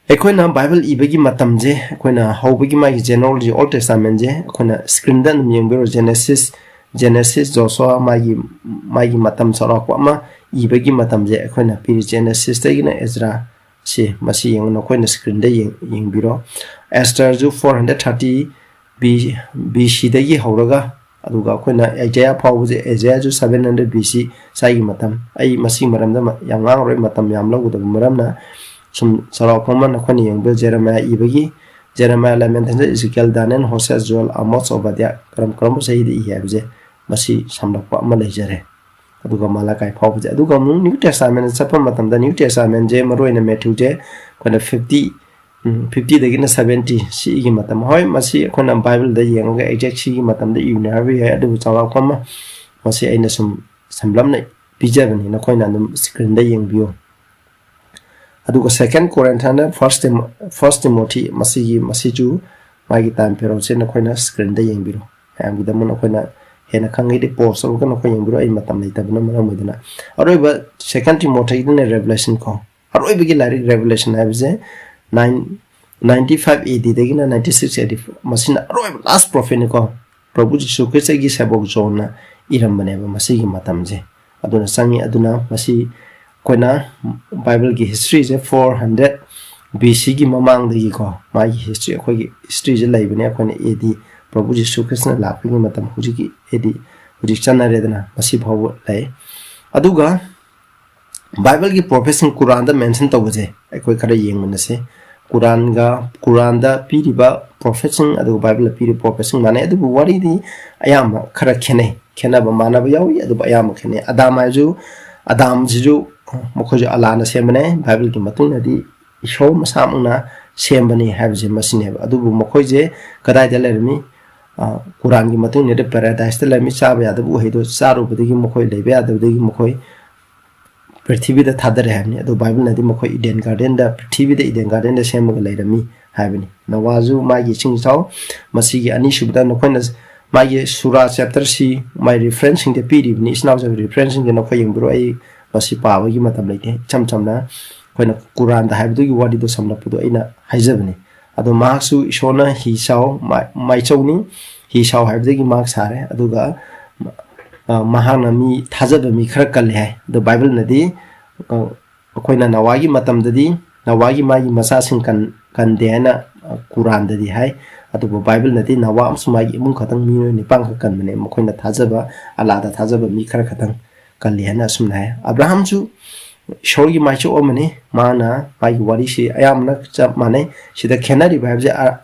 ꯑꯩꯈꯣꯏꯅ ꯕꯥꯏꯕꯜ ꯏꯕꯒꯤ ꯃꯇꯝꯁꯦ, ꯑꯩꯈꯣꯏꯅ ꯍꯧꯕꯒꯤ ꯃꯥꯒꯤ genealogy, Old Testament ꯁꯦ ꯑꯩꯈꯣꯏꯅ screen ꯗ ꯑꯗꯨꯝ ꯌꯦꯡꯕꯤꯔꯣ꯫ Genesis, Genesis, Joshua, ꯃꯥꯒꯤ, ꯃꯥꯒꯤ ꯃꯇꯝ ꯆꯥꯎꯔꯥꯛꯄ ꯑꯃ ꯏꯕꯒꯤ ꯃꯇꯝꯁꯦ ꯑꯩꯈꯣꯏꯅ ꯄꯤꯔꯤ꯫ Genesis ꯇꯒꯤꯅ Ezra ꯁꯤ, ꯃꯁꯤ ꯌꯦꯡꯉꯨ, ꯅꯈꯣꯏꯅ screen ꯗ ꯌꯦꯡ-, ꯌꯦꯡꯕꯤꯔꯣ꯫ Esther ꯁꯨ four hundred thirty B, B C ꯗꯒꯤ ꯍꯧꯔꯒ, ꯑꯗꯨꯒ ꯑꯩꯈꯣꯏꯅ Isaiah ꯐꯥꯎꯕꯁꯦ, Isaiah ꯁꯨ seven hundred B C, ꯁ꯭ꯋꯥꯏꯒꯤ ꯃꯇꯝ꯫ ꯑꯩ ꯃꯁꯤꯒꯤ ꯃꯔꯝꯗ ꯃ-, ꯌꯥꯝ ꯉꯥꯡꯉꯔꯣꯏ, ꯃꯇꯝ ꯌꯥꯝ ꯂꯧꯒꯗꯕ ꯃꯔꯝꯅ꯫ ꯁꯨꯝ ꯆꯥꯎꯔꯥꯛꯄ ꯑꯃ ꯅꯈꯣꯏꯅ ꯌꯦꯡꯕꯤꯌꯨ, Jeremiah ꯏꯕꯒꯤ, Jeremiah, Lamentation, Ezekiel, Daniel, Hosea, Joel, Amos, Obadiah, ꯀꯔꯝ ꯀꯔꯝꯕ ꯆꯍꯤꯗ ꯏ ꯍꯥꯏꯕꯁꯦ ꯃꯁꯤ ꯁꯝꯂꯞꯄ ꯑꯃ ꯂꯩꯖꯔꯦ꯫ ꯑꯗꯨꯒ ꯃꯥꯂꯥꯀꯥꯏ ꯐꯥꯎꯕꯁꯦ꯫ ꯑꯗꯨꯒ ꯑꯃꯨꯛ New Testament ꯆꯠꯄ ꯃꯇꯝꯗ, New Testament ꯁꯦ ꯃꯔꯨꯑꯣꯏꯅ Matthew ꯁꯦ ꯑꯩꯈꯣꯏꯅ fifty, ꯎꯝ, fifty ꯗꯒꯤꯅ seventy ꯁꯤꯒꯤ ꯃꯇꯝ꯫ ꯍꯣꯏ, ꯃꯁꯤ ꯑꯩꯈꯣꯏꯅ ꯕꯥꯏꯕꯜꯗ ꯌꯦꯡꯉꯒ exact ꯁꯤꯒꯤ ꯃꯇꯝꯗ ꯏꯕꯅꯤ ꯍꯥꯏꯕ ꯌꯥꯏ, ꯑꯗꯨꯕꯨ ꯆꯥꯎꯔꯥꯛꯄ ꯑꯃ ꯃꯁꯤ ꯑꯩꯅ ꯁꯨꯝ ꯁꯝꯂꯞꯅ ꯄꯤꯖꯕꯅꯤ, ꯅꯈꯣꯏꯅ ꯑꯗꯨꯝ screen ꯗ ꯌꯦꯡꯕꯤꯌꯨ꯫ ꯑꯗꯨꯒ Second Corinth ꯅ First Timo-, First Timothy, ꯃꯁꯤꯒꯤ, ꯃꯁꯤꯁꯨ ꯃꯥꯒꯤ time period ꯁꯦ ꯅꯈꯣꯏꯅ screen ꯗ ꯌꯦꯡꯕꯤꯔꯣ꯫ ꯃꯌꯥꯝꯒꯤꯗꯃꯛ ꯅꯈꯣꯏꯅ ꯍꯦꯟꯅ ꯈꯪꯉꯤꯗꯤ pause ꯇꯧꯔꯒ ꯅꯈꯣꯏ ꯌꯦꯡꯕꯤꯔꯣ, ꯑꯩ ꯃꯇꯝ ꯂꯩꯇꯕꯅ ꯃꯔꯝ ꯑꯣꯏꯗꯨꯅ꯫ ꯑꯔꯣꯏꯕ Second Timothy ꯗꯅ Revelation ꯀꯣ꯫ ꯑꯔꯣꯏꯕꯒꯤ ꯂꯥꯏꯔꯤꯛ Revelation ꯍꯥꯏꯕꯁꯦ nine, ninety five A D ꯗꯒꯤꯅ ninety six A D, ꯃꯁꯤꯅ ꯑꯔꯣꯏꯕ last prophet ꯅꯤꯀꯣ꯫ ꯄ꯭ꯔꯚꯨ ꯖꯤꯁꯨ ꯈ꯭ꯔꯤꯁꯇꯒꯤ ꯁꯦꯕꯣꯛ ꯖꯣꯟꯅ ꯏꯔꯝꯕꯅꯦꯕ ꯃꯁꯤꯒꯤ ꯃꯇꯝꯁꯦ꯫ ꯑꯗꯨꯅ ꯆꯪꯉꯤ꯫ ꯑꯗꯨꯅ ꯃꯁꯤ ꯑꯩꯈꯣꯏꯅ ꯕꯥꯏꯕꯜꯒꯤ history ꯁꯦ four hundred B C ꯒꯤ ꯃꯃꯥꯡꯗꯒꯤꯀꯣ, ꯃꯥꯒꯤ history, ꯑꯩꯈꯣꯏꯒꯤ history ꯁꯦ ꯂꯩꯕꯅꯦ꯫ ꯑꯩꯈꯣꯏꯅ A D, ꯄ꯭ꯔꯚꯨ ꯖꯤꯁꯨ ꯈ꯭ꯔꯤꯁꯇꯅ ꯂꯥꯛꯄꯒꯤ ꯃꯇꯝ, ꯍꯧꯖꯤꯛꯀꯤ A D, ꯍꯧꯖꯤꯛ ꯆꯠꯅꯔꯦꯗꯅ, ꯃꯁꯤ ꯐꯥꯎꯕ ꯂꯩ꯫ ꯑꯗꯨꯒ ꯕꯥꯏꯕꯜꯒꯤ prophet ꯁꯤꯡ ꯀꯨꯔꯥꯟꯗ mention ꯇꯧꯕꯁꯦ ꯑꯩꯈꯣꯏ ꯈꯔ ꯌꯦꯡꯃꯤꯟꯅꯁꯦ꯫ ꯀꯨꯔꯥꯟꯒ, ꯀꯨꯔꯥꯟꯗ ꯄꯤꯔꯤꯕ prophet ꯁꯤꯡ ꯑꯗꯨꯒ ꯕꯥꯏꯕꯜꯗ ꯄꯤꯔꯤꯕ prophet ꯁꯤꯡ ꯃꯥꯟꯅꯩ, ꯑꯗꯨꯕꯨ ꯋꯥꯔꯤꯗꯤ ꯑꯌꯥꯝꯕ ꯈꯔ ꯈꯦꯠꯅꯩ꯫ ꯈꯦꯠꯅꯕ ꯃꯥꯟꯅꯕ ꯌꯥꯎꯏ, ꯑꯗꯨꯕꯨ ꯑꯌꯥꯝꯕ ꯈꯦꯠꯅꯩ꯫ ꯑꯗꯥꯝ ꯍꯥꯏꯁꯨ, ꯑꯗꯥꯝꯁꯤꯁꯨ ꯃꯈꯣꯏꯁꯨ ꯑꯜꯂꯥꯅ ꯁꯦꯝꯕꯅꯦ꯫ ꯕꯥꯏꯕꯜꯒꯤ ꯃꯇꯨꯡ ꯏꯟꯅꯗꯤ ꯏꯁꯣꯔ ꯃꯁꯥꯃꯛꯅ ꯁꯦꯝꯕꯅꯤ ꯍꯥꯏꯕꯁꯦ ꯃꯁꯤꯅꯦꯕ꯫ ꯑꯗꯨꯕꯨ ꯃꯈꯣꯏꯁꯦ ꯀꯗꯥꯏꯗ ꯂꯩꯔꯝꯃꯤ? ꯑ, ꯀꯨꯔꯥꯟꯒꯤ ꯃꯇꯨꯡ ꯏꯟꯅꯗꯤ paradise ꯇ ꯂꯩꯔꯝꯃꯤ꯫ ꯆꯥꯕ ꯌꯥꯗꯕ ꯎꯍꯩꯗꯣ ꯆꯥꯔꯨꯕꯗꯒꯤ ꯃꯈꯣꯏ ꯂꯩꯕ ꯌꯥꯗꯕꯗꯒꯤ ꯃꯈꯣꯏ ꯄ꯭ꯔꯤꯊꯤꯕꯤꯗ ꯊꯥꯗꯔꯦ ꯍꯥꯏꯕꯅꯤ꯫ ꯑꯗꯨ ꯕꯥꯏꯕꯜꯅꯗꯤ ꯃꯈꯣꯏ ꯏꯗꯦꯟ ꯒꯥꯔꯗꯦꯟꯗ, ꯄ꯭ꯔꯤꯊꯤꯕꯤꯗ ꯏꯗꯦꯟ ꯒꯥꯔꯗꯦꯟꯗ ꯁꯦꯝꯃꯒ ꯂꯩꯔꯝꯃꯤ ꯍꯥꯏꯕꯅꯤ꯫ ꯅꯣꯋꯥꯁꯨ ꯃꯥꯒꯤ ꯏꯁꯤꯡ ꯏꯆꯥꯎ, ꯃꯁꯤꯒꯤ ꯑꯅꯤꯁꯨꯕꯗ ꯅꯈꯣꯏꯅ ꯃꯥꯒꯤ ꯁꯨꯔꯥ chapter ꯁꯤ ꯃꯥꯒꯤ reference ꯁꯤꯡꯗ ꯄꯤꯔꯤꯕꯅꯤ꯫ ꯏꯆꯤꯟ ꯏꯅꯥꯎꯁꯤꯡ reference ꯁꯤꯡꯗ ꯅꯈꯣꯏ ꯌꯦꯡꯕꯤꯔꯣ, ꯑꯩ ꯃꯁꯤ ꯄꯥꯕꯒꯤ ꯃꯇꯝ ꯂꯩꯇꯦ꯫ ꯏꯆꯝ ꯆꯝꯅ ꯑꯩꯈꯣꯏꯅ ꯀꯨꯔꯥꯟꯗ ꯍꯥꯏꯕꯗꯨꯒꯤ ꯋꯥꯔꯤꯗꯣ ꯁꯝꯂꯞꯄꯗꯣ ꯑꯩꯅ ꯍꯥꯏꯖꯕꯅꯤ꯫ ꯑꯗꯣ ꯃꯍꯥꯛꯁꯨ ꯏꯁꯣꯔꯅ ꯍꯤ ꯁꯥꯎ, ꯃꯥꯏ-, ꯃꯥꯏꯆꯧꯅꯤ, ꯍꯤ ꯁꯥꯎ ꯍꯥꯏꯕꯗꯒꯤ ꯃꯍꯥꯛ ꯁꯥꯔꯦ꯫ ꯑꯗꯨꯒ, ꯑ, ꯃꯍꯥꯛꯅ ꯃꯤ ꯊꯥꯖꯕ ꯃꯤ ꯈꯔ ꯀꯜꯂꯦ ꯍꯥꯏ꯫ ꯑꯗꯣ ꯕꯥꯏꯕꯜꯅꯗꯤ, ꯑ, ꯑꯩꯈꯣꯏꯅ ꯅꯋꯥꯒꯤ ꯃꯇꯝꯗꯗꯤ ꯅꯋꯥꯒꯤ ꯃꯥꯒꯤ ꯃꯆꯥꯁꯤꯡ ꯀꯟ-, ꯀꯟꯗꯦ ꯍꯥꯏꯅ, ꯑ, ꯀꯨꯔꯥꯟꯗꯗꯤ ꯍꯥꯏ꯫ ꯑꯗꯨꯕꯨ ꯕꯥꯏꯕꯜꯅꯗꯤ ꯅꯋꯥ ꯑꯃꯁꯨꯡ ꯃꯥꯒꯤ ꯏꯃꯨꯡ ꯈꯛꯇꯪ ꯃꯤꯑꯣꯏ ꯅꯤꯄꯥꯟꯈꯛ ꯀꯟꯕꯅꯦ, ꯃꯈꯣꯏꯅ ꯊꯥꯖꯕ, ꯑꯜꯂꯥꯗ ꯊꯥꯖꯕ ꯃꯤ ꯈꯔ ꯈꯛꯇꯪ ꯀꯜꯂꯤ ꯍꯥꯏꯅ ꯑꯁꯨꯝꯅ ꯍꯥꯏ꯫ ꯑꯕ꯭ꯔꯥꯍꯥꯝꯁꯨ ꯏꯁꯣꯔꯒꯤ ꯃꯥꯏꯆꯧ ꯑꯃꯅꯤ꯫ ꯃꯥꯅ, ꯃꯥꯒꯤ ꯋꯥꯔꯤꯁꯤ ꯑꯌꯥꯝꯕꯅ ꯆꯞ ꯃꯥꯟꯅꯩ꯫ ꯁꯤꯗ ꯈꯦꯠꯅꯔꯤꯕ ꯍꯥꯏꯕꯁꯦ, ꯑ-,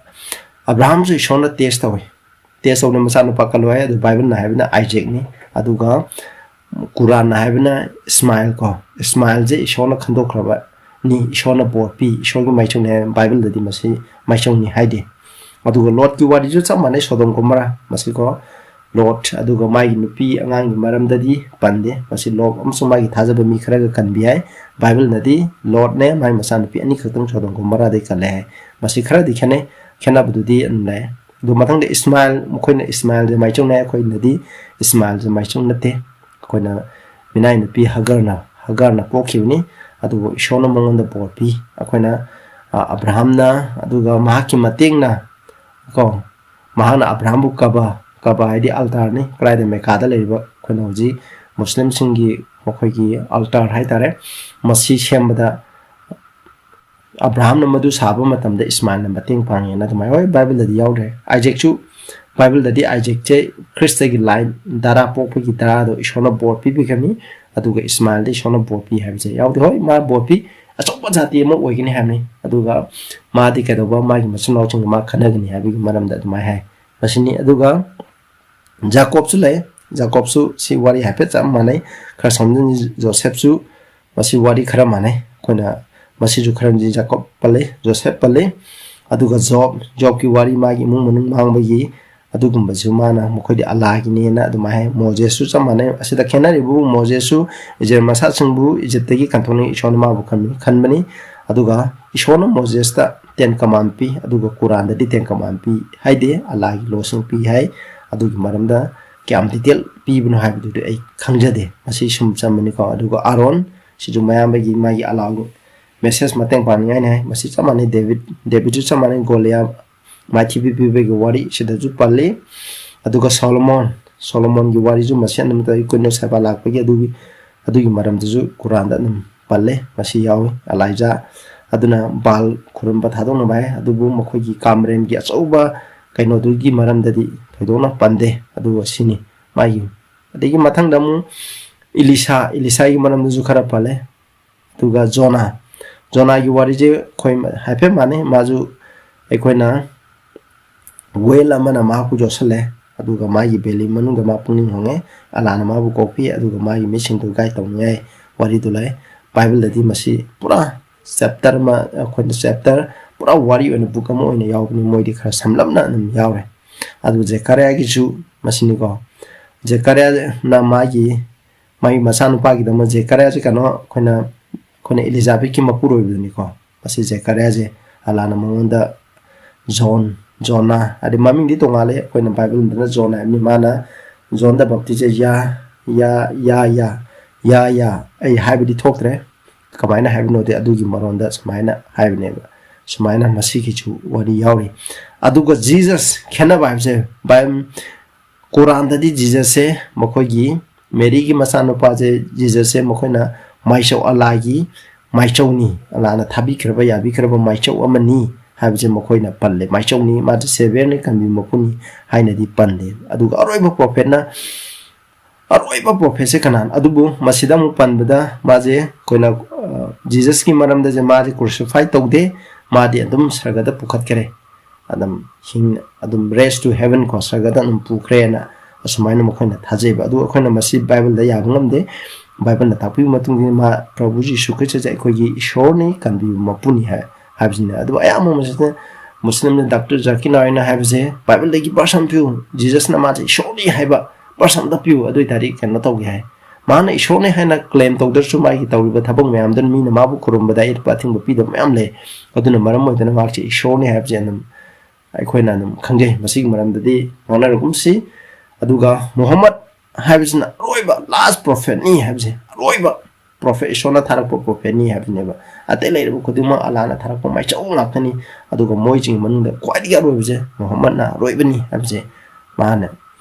ꯑꯕ꯭ꯔꯥꯍꯥꯝꯁꯨ ꯏꯁꯣꯔꯅ ꯇꯦꯁ ꯇꯧꯏ꯫ ꯇꯦꯁ ꯇꯧꯅ ꯃꯆꯥꯅꯨꯄꯥ ꯀꯜꯂꯣ ꯍꯥꯏ, ꯑꯗꯨ ꯕꯥꯏꯕꯜꯅ ꯍꯥꯏꯕꯅ ꯑꯥꯏꯖꯦꯛꯅꯤ꯫ ꯑꯗꯨꯒ ꯀꯨꯔꯥꯟꯅ ꯍꯥꯏꯕꯅ ꯏꯁꯃꯥꯏꯜ ꯀꯣ, ꯏꯁꯃꯥꯏꯜꯁꯦ ꯏꯁꯣꯔꯅ ꯈꯟꯗꯣꯛꯈ꯭ꯔꯕꯅꯤ, ꯏꯁꯣꯔꯅ ꯕꯣꯔ ꯄꯤ, ꯏꯁꯣꯔꯒꯤ ꯃꯥꯏꯆꯧꯅꯤ ꯍꯥꯏ꯫ ꯕꯥꯏꯕꯜꯗꯗꯤ ꯃꯁꯤ ꯃꯥꯏꯆꯧꯅꯤ ꯍꯥꯏꯗꯦ꯫ ꯑꯗꯨꯒ ꯂꯣꯠꯀꯤ ꯋꯥꯔꯤꯁꯨ ꯆꯞ ꯃꯥꯟꯅꯩ, ꯁꯣꯗꯣꯝ ꯒꯣꯃꯣꯔꯥ꯫ ꯃꯁꯤꯀꯣ, ꯂꯣꯠ ꯑꯗꯨꯒ ꯃꯥꯒꯤ ꯅꯨꯄꯤ ꯑꯉꯥꯡꯒꯤ ꯃꯔꯝꯗꯗꯤ ꯄꯟꯗꯦ꯫ ꯃꯁꯤ ꯂꯣꯠ ꯑꯃꯁꯨꯡ ꯃꯥꯒꯤ ꯊꯥꯖꯕ ꯃꯤ ꯈꯔꯒ ꯀꯟꯕ ꯌꯥꯏ꯫ ꯕꯥꯏꯕꯜꯅꯗꯤ ꯂꯣꯠꯅꯦ, ꯃꯥꯒꯤ ꯃꯆꯥꯅꯨꯄꯤ ꯑꯅꯤꯈꯛꯇꯪ ꯁꯣꯗꯣꯝ ꯒꯣꯃꯣꯔꯥꯗꯩ ꯀꯜꯂꯦ ꯍꯥꯏ꯫ ꯃꯁꯤ ꯈꯔꯗꯤ ꯈꯦꯠꯅꯩ, ꯈꯦꯠꯅꯕꯗꯨꯗꯤ ꯑꯗꯨꯝ ꯂꯩ꯫ ꯑꯗꯨ ꯃꯊꯪꯗ ꯏꯁꯃꯥꯏꯜ, ꯃꯈꯣꯏꯅ ꯏꯁꯃꯥꯏꯜꯁꯦ ꯃꯥꯏꯆꯧꯅꯩ, ꯑꯩꯈꯣꯏꯅꯗꯤ ꯏꯁꯃꯥꯏꯜꯁꯦ ꯃꯥꯏꯆꯧ ꯅꯠꯇꯦ꯫ ꯑꯩꯈꯣꯏꯅ ꯃꯤꯅꯥꯏ ꯅꯨꯄꯤ ꯍꯒꯔꯅ, ꯍꯒꯔꯅ ꯄꯣꯛꯈꯤꯕꯅꯤ, ꯑꯗꯨꯕꯨ ꯏꯁꯣꯔꯅ ꯃꯉꯣꯟꯗ ꯕꯣꯔ ꯄꯤ꯫ ꯑꯩꯈꯣꯏꯅ, ꯑ, ꯑꯕ꯭ꯔꯥꯍꯥꯝꯅ, ꯑꯗꯨꯒ ꯃꯍꯥꯛꯀꯤ ꯃꯇꯦꯡꯅ ꯀꯣ, ꯃꯍꯥꯛꯅ ꯑꯕ꯭ꯔꯥꯍꯥꯝꯕꯨ ꯀꯕ, ꯀꯕ ꯍꯥꯏꯗꯤ ꯑꯜꯇꯥꯔꯅꯤ, ꯀꯗꯥꯏꯗ ꯃꯦꯀꯥꯗ ꯂꯩꯔꯤꯕ ꯑꯩꯈꯣꯏꯅ ꯍꯧꯖꯤꯛ ꯃꯨꯁꯂꯤꯝꯁꯤꯡꯒꯤ ꯃꯈꯣꯏꯒꯤ ꯑꯜꯇꯥꯔ ꯍꯥꯏꯇꯥꯔꯦ, ꯃꯁꯤ ꯁꯦꯝꯕꯗ ꯑꯕ꯭ꯔꯥꯍꯥꯝꯅ ꯃꯗꯨ ꯁꯥꯕ ꯃꯇꯝꯗ ꯏꯁꯃꯥꯏꯜꯅ ꯃꯇꯦꯡ ꯄꯥꯡꯉꯦꯅ ꯑꯗꯨꯃꯥꯏꯅ꯫ ꯍꯣꯏ, ꯕꯥꯏꯕꯜꯗꯗꯤ ꯌꯥꯎꯗ꯭ꯔꯦ꯫ ꯑꯥꯏꯖꯦꯛꯁꯨ, ꯕꯥꯏꯕꯜꯗꯗꯤ ꯑꯥꯏꯖꯦꯛꯁꯦ ꯈ꯭ꯔꯤꯁꯇꯒꯤ ꯂꯥꯏꯟ ꯇꯔꯥ ꯄꯣꯛꯄꯒꯤ ꯇꯔꯥꯗꯣ ꯏꯁꯣꯔꯅ ꯕꯣꯔ ꯄꯤꯕꯤꯒꯅꯤ, ꯑꯗꯨꯒ ꯏꯁꯃꯥꯏꯜꯗ ꯏꯁꯣꯔꯅ ꯕꯣꯔ ꯄꯤ ꯍꯥꯏꯕꯁꯦ ꯌꯥꯎꯗꯦ꯫ ꯍꯣꯏ, ꯃꯥ ꯕꯣꯔ ꯄꯤ, ꯑꯆꯧꯕ ꯖꯥꯇꯤ ꯑꯃ ꯑꯣꯏꯒꯅꯤ ꯍꯥꯏꯕꯅꯤ, ꯑꯗꯨꯒ ꯃꯥꯗꯤ ꯀꯩꯗꯧꯕ, ꯃꯥꯒꯤ ꯃꯆꯤꯟ ꯃꯅꯥꯎꯁꯤꯡꯒ ꯃꯥ ꯈꯠꯅꯒꯅꯤ ꯍꯥꯏꯕꯒꯤ ꯃꯔꯝꯗ ꯑꯗꯨꯃꯥꯏꯅ ꯍꯥꯏ꯫ ꯃꯁꯤꯅꯤ꯫ ꯑꯗꯨꯒ ꯖꯥꯀꯣꯕꯁꯨ ꯂꯩ꯫ ꯖꯥꯀꯣꯕꯁꯨ ꯁꯤ ꯋꯥꯔꯤ ꯍꯥꯏꯐꯦꯠ ꯆꯞ ꯃꯥꯟꯅꯩ, ꯈꯔ ꯁꯝꯖꯤꯟ-, ꯖꯣꯁꯦꯐꯁꯨ ꯃꯁꯤ ꯋꯥꯔꯤ ꯈꯔ ꯃꯥꯟꯅꯩ꯫ ꯑꯩꯈꯣꯏꯅ ꯃꯁꯤꯁꯨ ꯈꯔ ꯖꯥꯀꯣꯕ ꯄꯜꯂꯤ, ꯖꯣꯁꯦꯐ ꯄꯜꯂꯤ꯫ ꯑꯗꯨꯒ ꯖꯣꯕ, ꯖꯣꯕꯀꯤ ꯋꯥꯔꯤ, ꯃꯥꯒꯤ ꯏꯃꯨꯡ ꯃꯅꯨꯡ ꯃꯥꯡꯕꯒꯤ, ꯑꯗꯨꯒꯨꯝꯕꯁꯨ ꯃꯥꯅ ꯃꯈꯣꯏꯗꯤ ꯑꯜꯂꯥꯒꯤꯅꯦꯅ ꯑꯗꯨꯃꯥꯏꯅ ꯍꯥꯏ꯫ ꯃꯣꯖꯦꯁꯁꯨ ꯆꯞ ꯃꯥꯟꯅꯩ꯫ ꯑꯁꯤꯗ ꯈꯦꯠꯅꯔꯤꯕꯕꯨ ꯃꯣꯖꯦꯁꯁꯨ ꯏꯖꯔꯦꯜ ꯃꯆꯥꯁꯤꯡꯕꯨ ꯏꯖꯤꯞꯇꯒꯤ ꯀꯟꯊꯣꯛꯅꯤꯡ ꯏꯁꯣꯔꯅ ꯃꯥꯕꯨ ꯈꯟꯕꯅꯤ, ꯈꯟꯕꯅꯤ꯫ ꯑꯗꯨꯒ ꯏꯁꯣꯔꯅ ꯃꯣꯖꯦꯁꯇ ꯇꯦꯟ ꯀꯃꯥꯟ ꯄꯤ, ꯑꯗꯨꯒ ꯀꯨꯔꯥꯟꯗꯗꯤ ꯇꯦꯟ ꯀꯃꯥꯟ ꯄꯤ ꯍꯥꯏꯗꯦ, ꯑꯜꯂꯥꯒꯤ ꯂꯣꯁꯤꯡ ꯄꯤ ꯍꯥꯏ꯫ ꯑꯗꯨꯒꯤ ꯃꯔꯝꯗ ꯀꯌꯥꯝ ꯗꯤꯇꯦꯜ ꯄꯤꯕꯅꯣ ꯍꯥꯏꯕꯗꯨꯗꯤ ꯑꯩ ꯈꯪꯖꯗꯦ꯫ ꯃꯁꯤ ꯁꯨꯝ ꯆꯝꯕꯅꯤꯀꯣ꯫ ꯑꯗꯨꯒ ꯑꯥꯔꯣꯟ, ꯁꯤꯁꯨ ꯃꯌꯥꯝꯕꯒꯤ ꯃꯥꯒꯤ ꯑꯜꯂꯥꯒꯤ ꯃꯦꯁꯦꯖ ꯃꯇꯦꯡ ꯄꯥꯡꯅꯤꯡꯉꯥꯏꯅꯤ ꯍꯥꯏ꯫ ꯃꯁꯤ ꯆꯞ ꯃꯥꯟꯅꯩ, ꯗꯦꯕꯤꯠ, ꯗꯦꯕꯤꯠꯁꯨ ꯆꯞ ꯃꯥꯟꯅꯩ, ꯒꯣꯂꯤꯌꯥ ꯃꯥꯏꯊꯤꯕ ꯄꯤꯕꯒꯤ ꯋꯥꯔꯤ ꯁꯤꯗꯁꯨ ꯄꯜꯂꯤ꯫ ꯑꯗꯨꯒ ꯁꯣꯂꯣꯃꯣꯟ, ꯁꯣꯂꯣꯃꯣꯟꯒꯤ ꯋꯥꯔꯤꯁꯨ ꯃꯁꯤ ꯑꯗꯨꯝ ꯇꯧꯏ, ꯀꯨꯏꯅ ꯁꯦꯕꯥ ꯂꯥꯛꯄꯒꯤ ꯑꯗꯨꯒꯤ, ꯑꯗꯨꯒꯤ ꯃꯔꯝꯗꯁꯨ ꯀꯨꯔꯥꯟꯗ ꯑꯗꯨꯝ ꯄꯜꯂꯦ꯫ ꯃꯁꯤ ꯌꯥꯎꯏ, ꯑꯂꯥꯏꯖꯥ ꯑꯗꯨꯅ ꯕꯥꯜ ꯈꯨꯔꯨꯝꯕ ꯊꯥꯗꯣꯛꯅꯕ ꯍꯥꯏ꯫ ꯑꯗꯨꯕꯨ ꯃꯈꯣꯏꯒꯤ ꯀꯥꯝꯔꯦꯟꯒꯤ ꯑꯆꯧꯕ ꯀꯩꯅꯣꯗꯨꯒꯤ ꯃꯔꯝꯗꯗꯤ ꯊꯣꯏꯗꯣꯛꯅ ꯄꯟꯗꯦ꯫ ꯑꯗꯨꯒ ꯁꯤꯅꯤ ꯃꯥꯒꯤ꯫ ꯑꯗꯒꯤ ꯃꯊꯪꯗ ꯑꯃꯨꯛ ꯏꯂꯤꯁꯥ, ꯏꯂꯤꯁꯥꯒꯤ ꯃꯔꯝꯗꯁꯨ ꯈꯔ ꯄꯜꯂꯦ꯫ ꯑꯗꯨꯒ ꯖꯣꯅꯥ, ꯖꯣꯅꯥꯒꯤ ꯋꯥꯔꯤꯁꯦ ꯑꯩꯈꯣꯏ ꯍꯥꯏꯐꯦꯠ ꯃꯥꯟꯅꯩ꯫ ꯃꯥꯁꯨ ꯑꯩꯈꯣꯏꯅ ꯋꯦꯜ ꯑꯃꯅ ꯃꯍꯥꯛꯄꯨ ꯌꯣꯠꯁꯜꯂꯦ, ꯑꯗꯨꯒ ꯃꯥꯒꯤ ꯕꯦꯂꯤ ꯃꯅꯨꯡꯗ ꯃꯥ ꯄꯨꯛꯅꯤꯡ ꯍꯣꯡꯉꯦ, ꯑꯂꯥꯅ ꯃꯥꯕꯨ ꯀꯣꯛꯄꯤ, ꯑꯗꯨꯒ ꯃꯥꯒꯤ ꯃꯤꯠꯁꯤꯡꯗꯨ ꯒꯥꯏꯗ ꯇꯧꯅꯤꯡꯉꯥꯏ ꯋꯥꯔꯤꯗꯨ ꯂꯩ꯫ ꯕꯥꯏꯕꯜꯗꯗꯤ ꯃꯁꯤ ꯄꯨꯔꯥ ꯆꯦꯞꯇꯔ ꯑꯃ, ꯑꯩꯈꯣꯏꯅ ꯆꯦꯞꯇꯔ ꯄꯨꯔꯥ ꯋꯥꯔꯤ ꯑꯣꯏꯅ ꯕꯨꯛ ꯑꯃ ꯑꯣꯏꯅ ꯌꯥꯎꯕꯅꯤ꯫ ꯃꯣꯏꯗꯤ ꯈꯔ ꯁꯝꯂꯞꯅ ꯑꯗꯨꯝ ꯌꯥꯎꯔꯦ꯫ ꯑꯗꯨ ꯖꯦꯀꯥꯔꯤꯌꯥꯒꯤꯁꯨ ꯃꯁꯤꯅꯤꯀꯣ꯫ ꯖꯦꯀꯥꯔꯤꯌꯥꯅ ꯃꯥꯒꯤ, ꯃꯥꯒꯤ ꯃꯆꯥꯅꯨꯄꯥꯒꯤꯗꯃꯛ, ꯖꯦꯀꯥꯔꯤꯌꯥꯁꯦ ꯀꯩꯅꯣ, ꯑꯩꯈꯣꯏꯅ, ꯑꯩꯈꯣꯏꯅ ꯏꯂꯤꯖꯥꯕꯦꯠꯀꯤ ꯃꯄꯨꯔꯣꯏꯕꯗꯨꯅꯤꯀꯣ꯫ ꯃꯁꯤ ꯖꯦꯀꯥꯔꯤꯌꯥꯁꯦ ꯑꯂꯥꯅ ꯃꯉꯣꯟꯗ ꯖꯣꯟ, ꯖꯣꯅꯥ, ꯍꯥꯏꯗꯤ ꯃꯃꯤꯡꯗꯤ ꯇꯣꯡꯉꯥꯜꯂꯦ꯫ ꯑꯩꯈꯣꯏꯅ ꯕꯥꯏꯕꯜꯗꯅ ꯖꯣꯟ ꯍꯥꯏꯕꯅꯤ, ꯃꯥꯅ ꯖꯣꯟ ꯗ ꯕꯞꯇꯤꯁꯁꯦ ꯌꯥ, ꯌꯥ, ꯌꯥ, ꯌꯥ, ꯌꯥ, ꯌꯥ, ꯑꯩ ꯍꯥꯏꯕꯗꯤ ꯊꯣꯛꯇ꯭ꯔꯦ꯫ ꯀꯃꯥꯏꯅ ꯍꯥꯏꯕꯅꯣꯗꯤ ꯑꯗꯨꯒꯤ ꯃꯔꯣꯟꯗ ꯁꯨꯃꯥꯏꯅ ꯍꯥꯏꯕꯅꯦꯕ꯫ ꯁꯨꯃꯥꯏꯅ ꯃꯁꯤꯒꯤꯁꯨ ꯋꯥꯔꯤ ꯌꯥꯎꯔꯤ꯫ ꯑꯗꯨꯒ ꯖꯤꯖꯁ ꯈꯦꯠꯅꯕ ꯍꯥꯏꯕꯁꯦ, ꯕꯥꯏ-, ꯀꯨꯔꯥꯟꯗꯗꯤ ꯖꯤꯖꯁꯁꯦ ꯃꯈꯣꯏꯒꯤ ꯃꯦꯔꯤꯒꯤ ꯃꯆꯥꯅꯨꯄꯥꯁꯦ ꯖꯤꯖꯁꯁꯦ ꯃꯈꯣꯏꯅ ꯃꯥꯏꯆꯧ, ꯑꯂꯥꯒꯤ ꯃꯥꯏꯆꯧꯅꯤ, ꯑꯂꯥꯅ ꯊꯥꯕꯤꯈ꯭ꯔꯕ, ꯌꯥꯕꯤꯈ꯭ꯔꯕ ꯃꯥꯏꯆꯧ ꯑꯃꯅꯤ ꯍꯥꯏꯕꯁꯦ ꯃꯈꯣꯏꯅ ꯄꯜꯂꯦ꯫ ꯃꯥꯏꯆꯧꯅꯤ, ꯃꯥꯁꯦ ꯁꯦꯚꯤꯌꯔꯅꯤ, ꯀꯟꯕꯤꯕ ꯃꯄꯨꯅꯤ ꯍꯥꯏꯅꯗꯤ ꯄꯟꯗꯦ꯫ ꯑꯗꯨꯒ ꯑꯔꯣꯏꯕ ꯄ꯭ꯔꯣꯐꯦꯠꯅ, ꯑꯔꯣꯏꯕ ꯄ꯭ꯔꯣꯐꯦꯠꯁꯦ ꯀꯅꯥꯅꯣ? ꯑꯗꯨꯕꯨ ꯃꯁꯤꯗ ꯑꯃꯨꯛ ꯄꯟꯕꯗ ꯃꯥꯁꯦ ꯑꯩꯈꯣꯏꯅ, ꯑ, ꯖꯤꯖꯁꯀꯤ ꯃꯔꯝꯗꯁꯦ ꯃꯥꯁꯦ ꯀ꯭ꯔꯨꯁꯤꯐꯥꯏ ꯇꯧꯗꯦ, ꯃꯥꯗꯤ ꯑꯗꯨꯝ ꯁꯔꯒꯗ ꯄꯨꯈꯠꯈꯔꯦ꯫ ꯑꯗꯨꯝ ꯍꯤꯡ-, ꯑꯗꯨꯝ raise to heaven ꯀꯣ, ꯁꯔꯒꯗ ꯑꯗꯨꯝ ꯄꯨꯈ꯭ꯔꯦꯅ ꯑꯁꯨꯃꯥꯏꯅ ꯃꯈꯣꯏꯅ ꯊꯥꯖꯩꯕ꯫ ꯑꯗꯨ ꯑꯩꯈꯣꯏꯅ ꯃꯁꯤ ꯕꯥꯏꯕꯜꯗ ꯌꯥꯕ ꯉꯝꯗꯦ꯫ ꯕꯥꯏꯕꯜꯅ ꯇꯥꯛꯄꯤꯕ ꯃꯇꯨꯡ ꯏꯟꯅ ꯃꯥ, ꯄ꯭ꯔꯚꯨ ꯖꯤꯁꯨ ꯈ꯭ꯔꯤꯁꯇꯁꯦ ꯑꯩꯈꯣꯏꯒꯤ ꯏꯁꯣꯔꯅꯤ, ꯀꯟꯕꯤꯕ ꯃꯄꯨꯅꯤ ꯍꯥꯏ, ꯍꯥꯏꯕꯁꯤꯅ꯫ ꯑꯗꯨꯕꯨ ꯑꯌꯥꯝꯕ ꯃꯁꯤꯗ ꯃꯨꯁꯂꯤꯝꯅ ꯗꯥꯛꯇꯔ ꯖꯥꯀꯤꯔ ꯅꯥꯏꯛꯅ ꯍꯥꯏꯕꯁꯦ ꯕꯥꯏꯕꯜꯗꯒꯤ verse ꯑꯃ ꯄꯤꯌꯨ, ꯖꯤꯖꯁꯅ ꯃꯥꯁꯦ ꯏꯁꯣꯔꯅꯤ ꯍꯥꯏꯕ verse ꯑꯝꯇ ꯄꯤꯌꯨ, ꯑꯗꯨ ꯑꯣꯏ ꯇꯥꯔꯗꯤ ꯀꯩꯅꯣ ꯇꯧꯒꯦ ꯍꯥꯏ꯫ ꯃꯥꯅ ꯏꯁꯣꯔꯅꯤ ꯍꯥꯏꯅ claim ꯇꯧꯗ꯭ꯔꯁꯨ ꯃꯥꯒꯤ ꯇꯧꯔꯤꯕ ꯊꯕꯛ ꯃꯌꯥꯝꯗꯨꯅ ꯃꯤꯅ ꯃꯥꯕꯨ ꯈꯨꯔꯨꯝꯕꯗ ꯑꯌꯦꯠꯄ ꯑꯊꯤꯡꯕ ꯄꯤꯗꯕ ꯃꯌꯥꯝ ꯂꯩ꯫ ꯑꯗꯨꯅ ꯃꯔꯝ ꯑꯣꯏꯗꯅ ꯃꯍꯥꯛꯁꯦ ꯏꯁꯣꯔꯅꯤ ꯍꯥꯏꯕꯁꯦ ꯑꯗꯨꯝ ꯑꯩꯈꯣꯏꯅ ꯑꯗꯨꯝ ꯈꯪꯖꯩ꯫ ꯃꯁꯤꯒꯤ ꯃꯔꯝꯗꯗꯤ ꯉꯥꯡꯅꯔꯒꯨꯝꯁꯤ꯫ ꯑꯗꯨꯒ ꯃꯨꯍꯝꯃꯗ ꯍꯥꯏꯕꯁꯤꯅ ꯑꯔꯣꯏꯕ, last prophetꯅꯤ ꯍꯥꯏꯕꯁꯦ, ꯑꯔꯣꯏꯕ ꯄ꯭ꯔꯣꯐꯦꯠ, ꯏꯁꯣꯔꯅ ꯊꯥꯔꯛꯄ ꯄ꯭ꯔꯣꯐꯦꯠꯅꯤ ꯍꯥꯏꯕꯅꯦꯕ꯫ ꯑꯇꯩ ꯂꯩꯔꯤꯕ ꯈꯨꯗꯤꯡꯃꯛ ꯑꯜꯂꯥꯅ ꯊꯥꯔꯛꯄ ꯃꯥꯏꯆꯧ ꯉꯥꯛꯇꯅꯤ꯫ ꯑꯗꯨꯒ ꯃꯣꯏꯁꯤꯡꯒꯤ ꯃꯅꯨꯡꯗ ꯈ꯭ꯋꯥꯏꯗꯒꯤ ꯑꯔꯣꯏꯕꯁꯦ ꯃꯨꯍꯝꯃꯗꯅ ꯑꯔꯣꯏꯕꯅꯤ ꯍꯥꯏꯕꯁꯦ ꯃꯥꯅ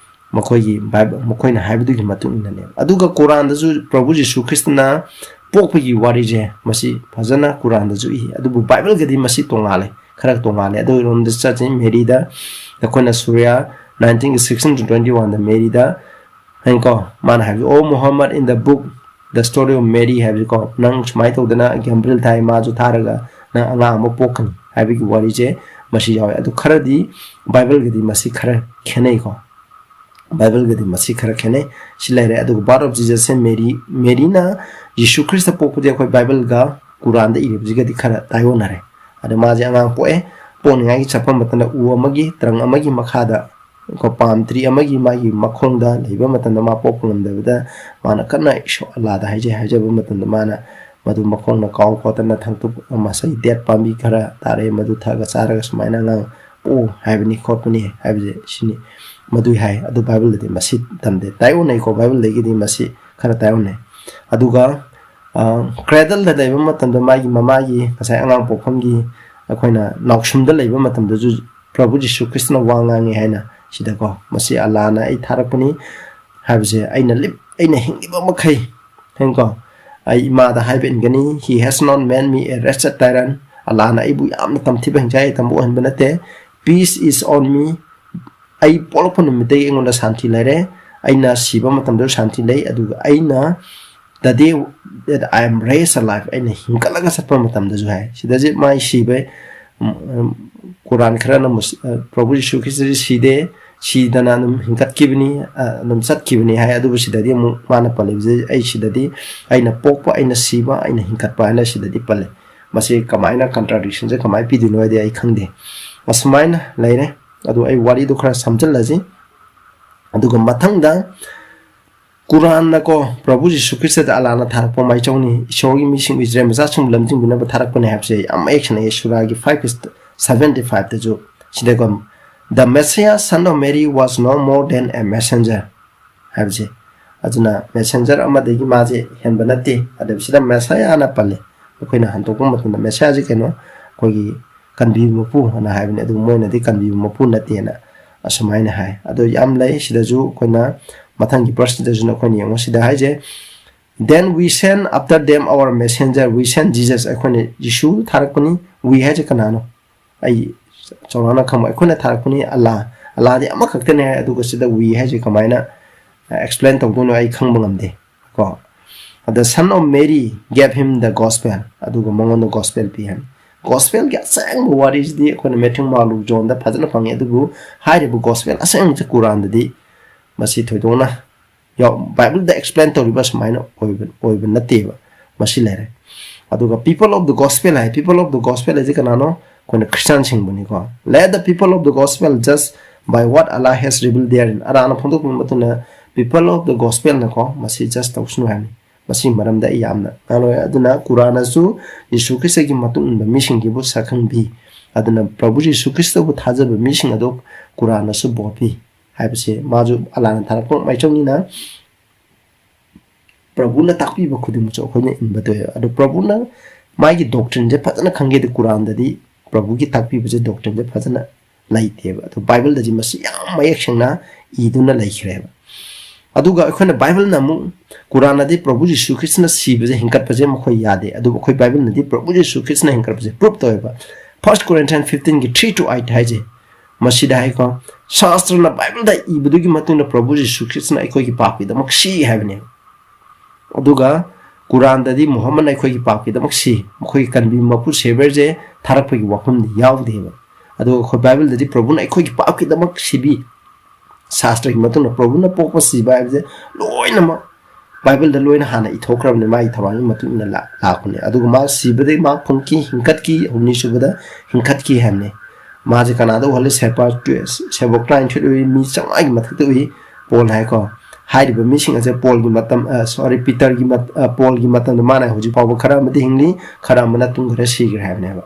ꯃꯈꯣꯏꯒꯤ ꯕꯥꯏꯕꯜ, ꯃꯈꯣꯏꯅ ꯍꯥꯏꯕꯗꯨꯒꯤ ꯃꯇꯨꯡ ꯏꯟꯅꯅꯦꯕ꯫ ꯑꯗꯨꯒ ꯀꯨꯔꯥꯟꯗꯁꯨ ꯄ꯭ꯔꯚꯨ ꯖꯤꯁꯨ ꯈ꯭ꯔꯤꯁꯇꯅ ꯄꯣꯛꯄꯒꯤ ꯋꯥꯔꯤꯁꯦ ꯃꯁꯤ ꯐꯖꯅ ꯀꯨꯔꯥꯟꯗꯁꯨ ꯏ꯫ ꯑꯗꯨꯕꯨ ꯕꯥꯏꯕꯜꯒꯗꯤ ꯃꯁꯤ ꯇꯣꯉꯥꯜꯂꯦ, ꯈꯔ ꯇꯣꯉꯥꯜꯂꯦ꯫ ꯑꯗꯨꯔꯣꯝꯗ ꯆꯠꯁꯤ꯫ ꯃꯦꯔꯤꯗ ꯑꯩꯈꯣꯏꯅ ꯁꯨꯔꯤꯌꯥ nineteen ꯒꯤ sixteen to twenty one ꯗ ꯃꯦꯔꯤꯗ ꯍꯥꯏꯀꯣ, ꯃꯥꯅ ꯍꯥꯏꯕꯁꯦ, "Oh Muhammad, in the book, the story of Mary" ꯍꯥꯏꯕꯁꯤꯀꯣ, ꯅꯪ ꯁꯨꯃꯥꯏꯅ ꯇꯧꯗꯅ ꯒꯦꯝꯕ꯭ꯔꯤꯜ ꯊꯥꯏ, ꯃꯥꯁꯨ ꯊꯥꯔꯒ ꯅꯪ ꯑꯉꯥꯡ ꯑꯃ ꯄꯣꯛꯀꯅꯤ ꯍꯥꯏꯕꯒꯤ ꯋꯥꯔꯤꯁꯦ ꯃꯁꯤ ꯌꯥꯎꯋꯦ꯫ ꯑꯗꯨ ꯈꯔꯗꯤ ꯕꯥꯏꯕꯜꯒꯗꯤ ꯃꯁꯤ ꯈꯔ ꯈꯦꯠꯅꯩꯀꯣ꯫ ꯕꯥꯏꯕꯜꯒꯗꯤ ꯃꯁꯤ ꯈꯔ ꯈꯦꯠꯅꯩ꯫ ꯁꯤ ꯂꯩꯔꯦ꯫ ꯑꯗꯨꯒ birth of Jesus ꯁꯦ ꯃꯦꯔꯤ, ꯃꯦꯔꯤꯅ ꯌꯤꯁꯨ ꯈ꯭ꯔꯤꯁꯇ ꯄꯣꯛꯄꯗꯤ ꯑꯩꯈꯣꯏ ꯕꯥꯏꯕꯜꯒ ꯀꯨꯔꯥꯟꯗ ꯏꯔꯤꯕꯁꯤꯒꯗꯤ ꯈꯔ ꯇꯥꯏꯑꯣꯟꯅꯔꯦ꯫ ꯑꯗ ꯃꯥꯁꯦ ꯑꯉꯥꯡ ꯄꯣꯛꯑꯦ, ꯄꯣꯛꯅꯤꯡꯉꯥꯏꯒꯤ ꯆꯠꯄ ꯃꯇꯝꯗ ꯎ ꯑꯃꯒꯤ ꯇ꯭ꯔꯪ ꯑꯃꯒꯤ ꯃꯈꯥꯗ ꯀꯣ, ꯄꯥꯝ ꯇ꯭ꯔꯤ ꯑꯃꯒꯤ ꯃꯥꯒꯤ ꯃꯈꯣꯡꯗ ꯂꯩꯕ ꯃꯇꯝꯗ ꯃꯥ ꯄꯣꯛꯄ ꯉꯝꯗꯕꯗ ꯃꯥꯅ ꯀꯟꯅ ꯏꯁꯣꯔ ꯑꯜꯂꯥꯗ ꯍꯥꯏꯖꯩ꯫ ꯍꯥꯏꯖꯕ ꯃꯇꯝꯗ ꯃꯥꯅ ꯃꯗꯨ ꯃꯈꯣꯡꯅ ꯀꯥꯎ ꯈꯣꯠꯇꯅ ꯊꯥꯡꯇꯨꯞ ꯃꯁꯩ ꯗꯦꯠ ꯄꯥꯝꯕꯤ ꯈꯔ ꯇꯥꯔꯛꯑꯦ, ꯃꯗꯨ ꯊꯛꯑꯒ ꯆꯥꯔꯒ ꯁꯨꯃꯥꯏꯅ ꯑꯉꯥꯡ ꯄꯣꯛꯎ ꯍꯥꯏꯕꯅꯤ ꯈꯣꯠꯄꯅꯤ ꯍꯥꯏꯕꯁꯦ ꯁꯤꯅꯤ꯫ ꯃꯗꯨꯏ ꯍꯥꯏ꯫ ꯑꯗꯨ ꯕꯥꯏꯕꯜꯗꯗꯤ ꯃꯁꯤ ꯇꯝꯗꯦ꯫ ꯇꯥꯏꯑꯣꯟꯅꯩꯀꯣ, ꯕꯥꯏꯕꯜꯗꯒꯤꯗꯤ ꯃꯁꯤ ꯈꯔ ꯇꯥꯏꯑꯣꯟꯅꯩ꯫ ꯑꯗꯨꯒ ꯀ꯭ꯔꯦꯗꯜꯗ ꯂꯩꯕ ꯃꯇꯝꯗ ꯃꯥꯒꯤ ꯃꯃꯥꯒꯤ ꯉꯁꯥꯏ ꯑꯉꯥꯡ ꯄꯣꯛꯐꯝꯒꯤ ꯑꯩꯈꯣꯏꯅ ꯅꯥꯎꯁꯨꯝꯗ ꯂꯩꯕ ꯃꯇꯝꯗꯁꯨ ꯄ꯭ꯔꯚꯨ ꯖꯤꯁꯨ ꯈ꯭ꯔꯤꯁꯇꯅ ꯋꯥ ꯉꯥꯡꯉꯤ ꯍꯥꯏꯅ ꯁꯤꯗꯀꯣ, "ꯃꯁꯤ ꯑꯜꯂꯥꯅ ꯑꯩ ꯊꯥꯔꯛꯄꯅꯤ ꯍꯥꯏꯕꯁꯦ, ꯑꯩꯅ ꯂꯤꯞ-, ꯑꯩꯅ ꯍꯤꯡꯂꯤꯕ ꯃꯈꯩ ꯍꯦꯡꯀꯣ, ꯑꯩ ꯏꯃꯥꯗ ꯍꯥꯏꯕ ꯏꯟꯒꯅꯤ꯫ He has not made me a wretched tyrant. ꯑꯜꯂꯥꯅ ꯑꯩꯕꯨ ꯌꯥꯝꯅ ꯇꯝꯊꯤꯕ ꯍꯤꯡꯆꯥꯏ ꯌꯥꯏꯇꯝꯕ ꯑꯣꯏꯍꯟꯕ ꯅꯠꯇꯦ꯫ Peace is on me. ꯑꯩ ꯄꯣꯛꯂꯛꯄ ꯅꯨꯃꯤꯠꯇꯒꯤ ꯑꯩꯉꯣꯟꯗ ꯁꯥꯟꯇꯤ ꯂꯩꯔꯦ꯫ ꯑꯩꯅ ꯁꯤꯕ ꯃꯇꯝꯗꯁꯨ ꯁꯥꯟꯇꯤ ꯂꯩ꯫ ꯑꯗꯨꯒ ꯑꯩꯅ the day that I am raised alive, ꯑꯩꯅ ꯍꯤꯡꯒꯠꯂꯒ ꯆꯠꯄ ꯃꯇꯝꯗꯁꯨ" ꯍꯥꯏ꯫ ꯁꯤꯗꯁꯤ ꯃꯥꯏ ꯁꯤꯕ, ꯎꯝ, ꯎꯝ, ꯀꯨꯔꯥꯟ ꯈꯔꯅ ꯃꯨꯁ-, ꯑ, ꯄ꯭ꯔꯚꯨ ꯌꯤꯁꯨ ꯈ꯭ꯔꯤꯁꯇꯁꯤ ꯁꯤꯗꯦ, ꯁꯤꯗꯅ ꯑꯗꯨꯝ ꯍꯤꯡꯒꯠꯈꯤꯕꯅꯤ, ꯑ, ꯑꯗꯨꯝ ꯆꯠꯈꯤꯕꯅꯤ ꯍꯥꯏ꯫ ꯑꯗꯨꯕꯨ ꯁꯤꯗꯗꯤ ꯑꯃꯨꯛ ꯃꯥꯅ ꯄꯜꯂꯤꯕꯁꯤ, "ꯑꯩ ꯁꯤꯗꯗꯤ ꯑꯩꯅ ꯄꯣꯛꯄ, ꯑꯩꯅ ꯁꯤꯕ, ꯑꯩꯅ ꯍꯤꯡꯒꯠꯄ" ꯍꯥꯏꯅ ꯁꯤꯗꯗꯤ ꯄꯜꯂꯦ꯫ ꯃꯁꯤ ꯀꯃꯥꯏꯅ contradiction ꯁꯦ ꯀꯃꯥꯏꯅ ꯄꯤꯗꯣꯏꯅꯣ ꯍꯥꯏꯗꯤ ꯑꯩ ꯈꯪꯗꯦ꯫ ꯑꯁꯨꯃꯥꯏꯅ ꯂꯩꯔꯦ꯫ ꯑꯗꯨ ꯑꯩ ꯋꯥꯔꯤꯗꯨ ꯈꯔ ꯁꯝꯖꯤꯜꯂꯁꯤ꯫ ꯑꯗꯨꯒ ꯃꯊꯪꯗ ꯀꯨꯔꯥꯟꯅꯀꯣ, ꯄ꯭ꯔꯚꯨ ꯖꯤꯁꯨ ꯈ꯭ꯔꯤꯁꯇꯗ ꯑꯂꯥꯅ ꯊꯥꯔꯛꯄ ꯃꯥꯏꯆꯧꯅꯤ, ꯏꯁꯣꯔꯒꯤ ꯃꯤꯁꯤꯡ ꯏꯁꯔꯥꯌꯦꯜ ꯃꯆꯥꯁꯤꯡꯕꯨ ꯂꯝꯖꯤꯡꯕꯤꯅꯕ ꯊꯥꯔꯛꯄꯅꯦ ꯍꯥꯏꯕꯁꯦ ꯌꯥꯝ ꯃꯌꯦꯛ ꯁꯦꯡꯅ ꯁꯨꯔꯥꯒꯤ five seventy five ꯇꯁꯨ꯫ ꯁꯤꯗꯀꯣ, "The Messiah, son of Mary, was no more than a messenger" ꯍꯥꯏꯕꯁꯦ, ꯑꯗꯨꯅ messenger ꯑꯃꯗꯒꯤ ꯃꯥꯁꯦ ꯍꯦꯟꯕ ꯅꯠꯇꯦ꯫ ꯑꯗ ꯁꯤꯗ ꯃꯦꯁꯥꯌꯥꯅ ꯄꯜꯂꯦ꯫ ꯑꯩꯈꯣꯏꯅ ꯍꯟꯗꯣꯛꯄ ꯃꯇꯝꯗ ꯃꯦꯁꯥꯌꯥꯁꯦ ꯀꯩꯅꯣ? ꯑꯩꯈꯣꯏꯒꯤ ꯀꯟꯕꯤꯕ ꯃꯄꯨ ꯑꯅ ꯍꯥꯏꯕꯅꯤ꯫ ꯑꯗꯨ ꯃꯣꯏꯅꯗꯤ ꯀꯟꯕꯤꯕ ꯃꯄꯨ ꯅꯠꯇꯦꯅ ꯑꯁꯨꯃꯥꯏꯅ ꯍꯥꯏ꯫ ꯑꯗꯣ ꯌꯥꯝ ꯂꯩ꯫ ꯁꯤꯗꯁꯨ ꯑꯩꯈꯣꯏꯅ ꯃꯊꯪꯒꯤ verseꯁꯤꯗꯁꯨ ꯑꯩꯈꯣꯏꯅ ꯌꯦꯡꯉꯣ꯫ ꯁꯤꯗ ꯍꯥꯏꯁꯦ, "Then we send after them our messenger, we send Jesus." ꯑꯩꯈꯣꯏꯅ ꯖꯤꯁꯨ ꯊꯥꯔꯛꯄꯅꯤ꯫ "We" ꯍꯥꯏꯁꯦ ꯀꯅꯥꯅꯣ? ꯑꯩ ꯆꯥꯎꯔꯥꯛꯅ ꯈꯪꯕ, ꯑꯩꯈꯣꯏꯅ ꯊꯥꯔꯛꯄꯅꯤ ꯑꯜꯂꯥ꯫ ꯑꯜꯂꯥꯗꯤ ꯑꯃꯈꯛꯇꯅꯦ ꯍꯥꯏ, ꯑꯗꯨꯒ ꯁꯤꯗ "we" ꯍꯥꯏꯁꯦ ꯀꯃꯥꯏꯅ explain ꯇꯧꯗꯣꯏꯅꯣ ꯑꯩ ꯈꯪꯕ ꯉꯝꯗꯦ ꯀꯣ꯫ "The son of Mary gave him the gospel", ꯑꯗꯨꯒ ꯃꯉꯣꯟꯗ gospel ꯄꯤ ꯍꯥꯏ꯫ Gospelꯒꯤ ꯑꯁꯦꯡꯕ ꯋꯥꯔꯤꯁꯤꯗꯤ ꯑꯩꯈꯣꯏꯅ ꯃꯦꯊ꯭ꯌꯨ, ꯃꯥꯔꯛ, ꯂꯨꯛ, ꯖꯣꯟꯗ ꯐꯖꯅ ꯐꯪꯉꯤ, ꯑꯗꯨꯕꯨ ꯍꯥꯏꯔꯤꯕ gospel ꯑꯁꯦꯡꯕꯁꯦ ꯀꯨꯔꯥꯟꯗꯗꯤ ꯃꯁꯤ ꯊꯣꯏꯗꯣꯛꯅ ꯌꯥꯎ-, ꯕꯥꯏꯕꯜꯗ explain ꯇꯧꯔꯤꯕ ꯁꯨꯃꯥꯏꯅ ꯑꯣꯏꯕ, ꯑꯣꯏꯕ ꯅꯠꯇꯦꯕ꯫ ꯃꯁꯤ ꯂꯩꯔꯦ꯫ ꯑꯗꯨꯒ people of the gospel high, people of the gospel ꯍꯥꯏꯁꯦ ꯀꯅꯥꯅꯣ? ꯑꯩꯈꯣꯏꯅ ꯈ꯭ꯔꯤꯁꯇꯥꯟꯁꯤꯡꯕꯨꯅꯤꯀꯣ꯫ "Let the people of the gospel judge by what Allah has revealed therein." ꯑꯜꯂꯥꯅ ꯐꯣꯡꯗꯣꯛꯄꯤꯕ ꯃꯇꯨꯡꯗ people of the gospelꯅꯀꯣ ꯃꯁꯤ judge ꯇꯧꯁꯅꯨ ꯍꯥꯏꯕꯅꯤ꯫ ꯃꯁꯤꯒꯤ ꯃꯔꯝꯗ ꯑꯩ ꯌꯥꯝꯅ ꯉꯥꯡꯂꯣꯏ꯫ ꯑꯗꯨꯅ ꯀꯨꯔꯥꯟꯅꯁꯨ ꯖꯤꯁꯨ ꯈ꯭ꯔꯤꯁꯇꯒꯤ ꯃꯇꯨꯡ ꯏꯟꯕ ꯃꯤꯁꯤꯡꯒꯤꯕꯨ ꯁꯛꯈꯪꯕꯤ꯫ ꯑꯗꯨꯅ ꯄ꯭ꯔꯚꯨ ꯖꯤꯁꯨ ꯈ꯭ꯔꯤꯁꯇꯕꯨ ꯊꯥꯖꯕ ꯃꯤꯁꯤꯡ ꯑꯗꯨ ꯀꯨꯔꯥꯟꯅꯁꯨ ꯕꯣꯠꯄꯤ ꯍꯥꯏꯕꯁꯦ ꯃꯥꯁꯨ ꯑꯜꯂꯥꯅ ꯊꯥꯔꯛꯄ ꯃꯥꯏꯆꯧꯅꯤꯅ ꯄ꯭ꯔꯚꯨꯅ ꯇꯥꯛꯄꯤꯕ ꯈꯨꯗꯤꯡꯃꯛꯁꯨ ꯑꯩꯈꯣꯏꯅ ꯏꯟꯕ ꯇꯧꯋꯦ꯫ ꯑꯗꯣ ꯄ꯭ꯔꯚꯨꯅ ꯃꯥꯒꯤ doctrineꯁꯦ ꯐꯖꯅ ꯈꯪꯒꯦꯗꯤ ꯀꯨꯔꯥꯟꯗꯗꯤ ꯄ꯭ꯔꯚꯨꯒꯤ ꯇꯥꯛꯄꯤꯕꯁꯦ doctrineꯁꯦ ꯐꯖꯅ ꯂꯩꯇꯦꯕ꯫ ꯑꯗꯣ ꯕꯥꯏꯕꯜꯗꯗꯤ ꯃꯁꯤ ꯌꯥꯝ ꯃꯌꯦꯛ ꯁꯦꯡꯅ ꯏꯗꯨꯅ ꯂꯩꯈ꯭ꯔꯦꯕ꯫ ꯑꯗꯨꯒ ꯑꯩꯈꯣꯏꯅ ꯕꯥꯏꯕꯜꯅ ꯑꯃꯨꯛ ꯀꯨꯔꯥꯟꯅꯗꯤ ꯄ꯭ꯔꯚꯨ ꯖꯤꯁꯨ ꯈ꯭ꯔꯤꯁꯇꯅ ꯁꯤꯕꯁꯦ ꯍꯤꯡꯒꯠꯄꯁꯦ ꯃꯈꯣꯏ ꯌꯥꯗꯦ, ꯑꯗꯨꯕꯨ ꯑꯩꯈꯣꯏ ꯕꯥꯏꯕꯜꯅꯗꯤ ꯄ꯭ꯔꯚꯨ ꯖꯤꯁꯨ ꯈ꯭ꯔꯤꯁꯇꯅ ꯍꯤꯡꯒꯠꯄꯁꯦ proof ꯇꯧꯋꯦꯕ꯫ First Corinthians fifteenꯒꯤ three to eight ꯍꯥꯏꯁꯦ ꯃꯁꯤꯗ ꯍꯥꯏꯀꯣ, ꯁꯥꯁꯇ꯭ꯔꯅ ꯕꯥꯏꯕꯜꯗ ꯏꯕꯗꯨꯒꯤ ꯃꯇꯨꯡꯗ ꯄ꯭ꯔꯚꯨ ꯖꯤꯁꯨ ꯈ꯭ꯔꯤꯁꯇꯅ ꯑꯩꯈꯣꯏꯒꯤ ꯄꯥꯞꯀꯤꯗꯃꯛ ꯁꯤ ꯍꯥꯏꯕꯅꯦꯕ꯫ ꯑꯗꯨꯒ ꯀꯨꯔꯥꯟꯗꯗꯤ ꯃꯨꯍꯝꯃꯗꯅ ꯑꯩꯈꯣꯏꯒꯤ ꯄꯥꯞꯀꯤꯗꯃꯛ ꯁꯤ, ꯃꯈꯣꯏꯒꯤ ꯀꯟꯕꯤꯕ ꯃꯄꯨ ꯁꯦꯚꯤꯌꯔꯁꯦ ꯊꯥꯔꯛꯄꯒꯤ ꯋꯥꯐꯝꯗꯤ ꯌꯥꯎꯗꯦꯕ꯫ ꯑꯗꯨꯒ ꯑꯩꯈꯣꯏ ꯕꯥꯏꯕꯜꯗꯗꯤ ꯄ꯭ꯔꯚꯨꯅ ꯑꯩꯈꯣꯏꯒꯤ ꯄꯥꯞꯀꯤꯗꯃꯛ ꯁꯤꯕꯤ, ꯁꯥꯁꯇ꯭ꯔꯒꯤ ꯃꯇꯨꯡꯗ ꯄ꯭ꯔꯚꯨꯅ ꯄꯣꯛꯄ ꯁꯤꯕ ꯍꯥꯏꯕꯁꯦ ꯂꯣꯏꯅꯃꯛ ꯕꯥꯏꯕꯜꯗ ꯂꯣꯏꯅ ꯍꯥꯟꯅ ꯏꯊꯣꯛꯈ꯭ꯔꯕꯅꯤ, ꯃꯥꯒꯤ ꯊꯧꯔꯥꯡꯒꯤ ꯃꯇꯨꯡ ꯏꯟꯅ ꯂꯥ-, ꯂꯥꯛꯄꯅꯦ꯫ ꯑꯗꯨꯒ ꯃꯥ ꯁꯤꯕꯗꯒꯤ ꯃꯥ ꯐꯨꯝꯈꯤ, ꯍꯤꯡꯀꯠꯈꯤ, ꯍꯨꯝꯅꯤ ꯁꯨꯕꯗ ꯍꯤꯡꯀꯠꯈꯤ ꯍꯥꯏꯕꯅꯤ꯫ ꯃꯥꯁꯦ ꯀꯅꯥꯗ ꯎꯍꯜꯂꯤ? ꯁꯦꯄꯥ-, ꯁꯦꯕꯣꯛ ꯇꯔꯥꯅꯤꯊꯣꯏ ꯎꯏ, ꯃꯤ ꯆꯥꯝꯃꯉꯥꯒꯤ ꯃꯊꯛꯇ ꯎꯏ ꯄꯣꯜ ꯍꯥꯏꯀꯣ꯫ ꯍꯥꯏꯔꯤꯕ ꯃꯤꯁꯤꯡ ꯑꯁꯦ ꯄꯣꯜꯒꯤ ꯃꯇꯝ, ꯑ, sorry, ꯄꯤꯇꯔꯒꯤ ꯃꯠ-, ꯑ, ꯄꯣꯜꯒꯤ ꯃꯇꯝꯗ ꯃꯥꯅ ꯍꯧꯖꯤꯛ ꯐꯥꯎꯕ ꯈꯔ ꯑꯃꯗꯤ ꯍꯤꯡꯂꯤ, ꯈꯔ ꯑꯃꯅ ꯇꯨꯡ ꯈꯔ ꯁꯤꯈ꯭ꯔꯦ ꯍꯥꯏꯕꯅꯦꯕ꯫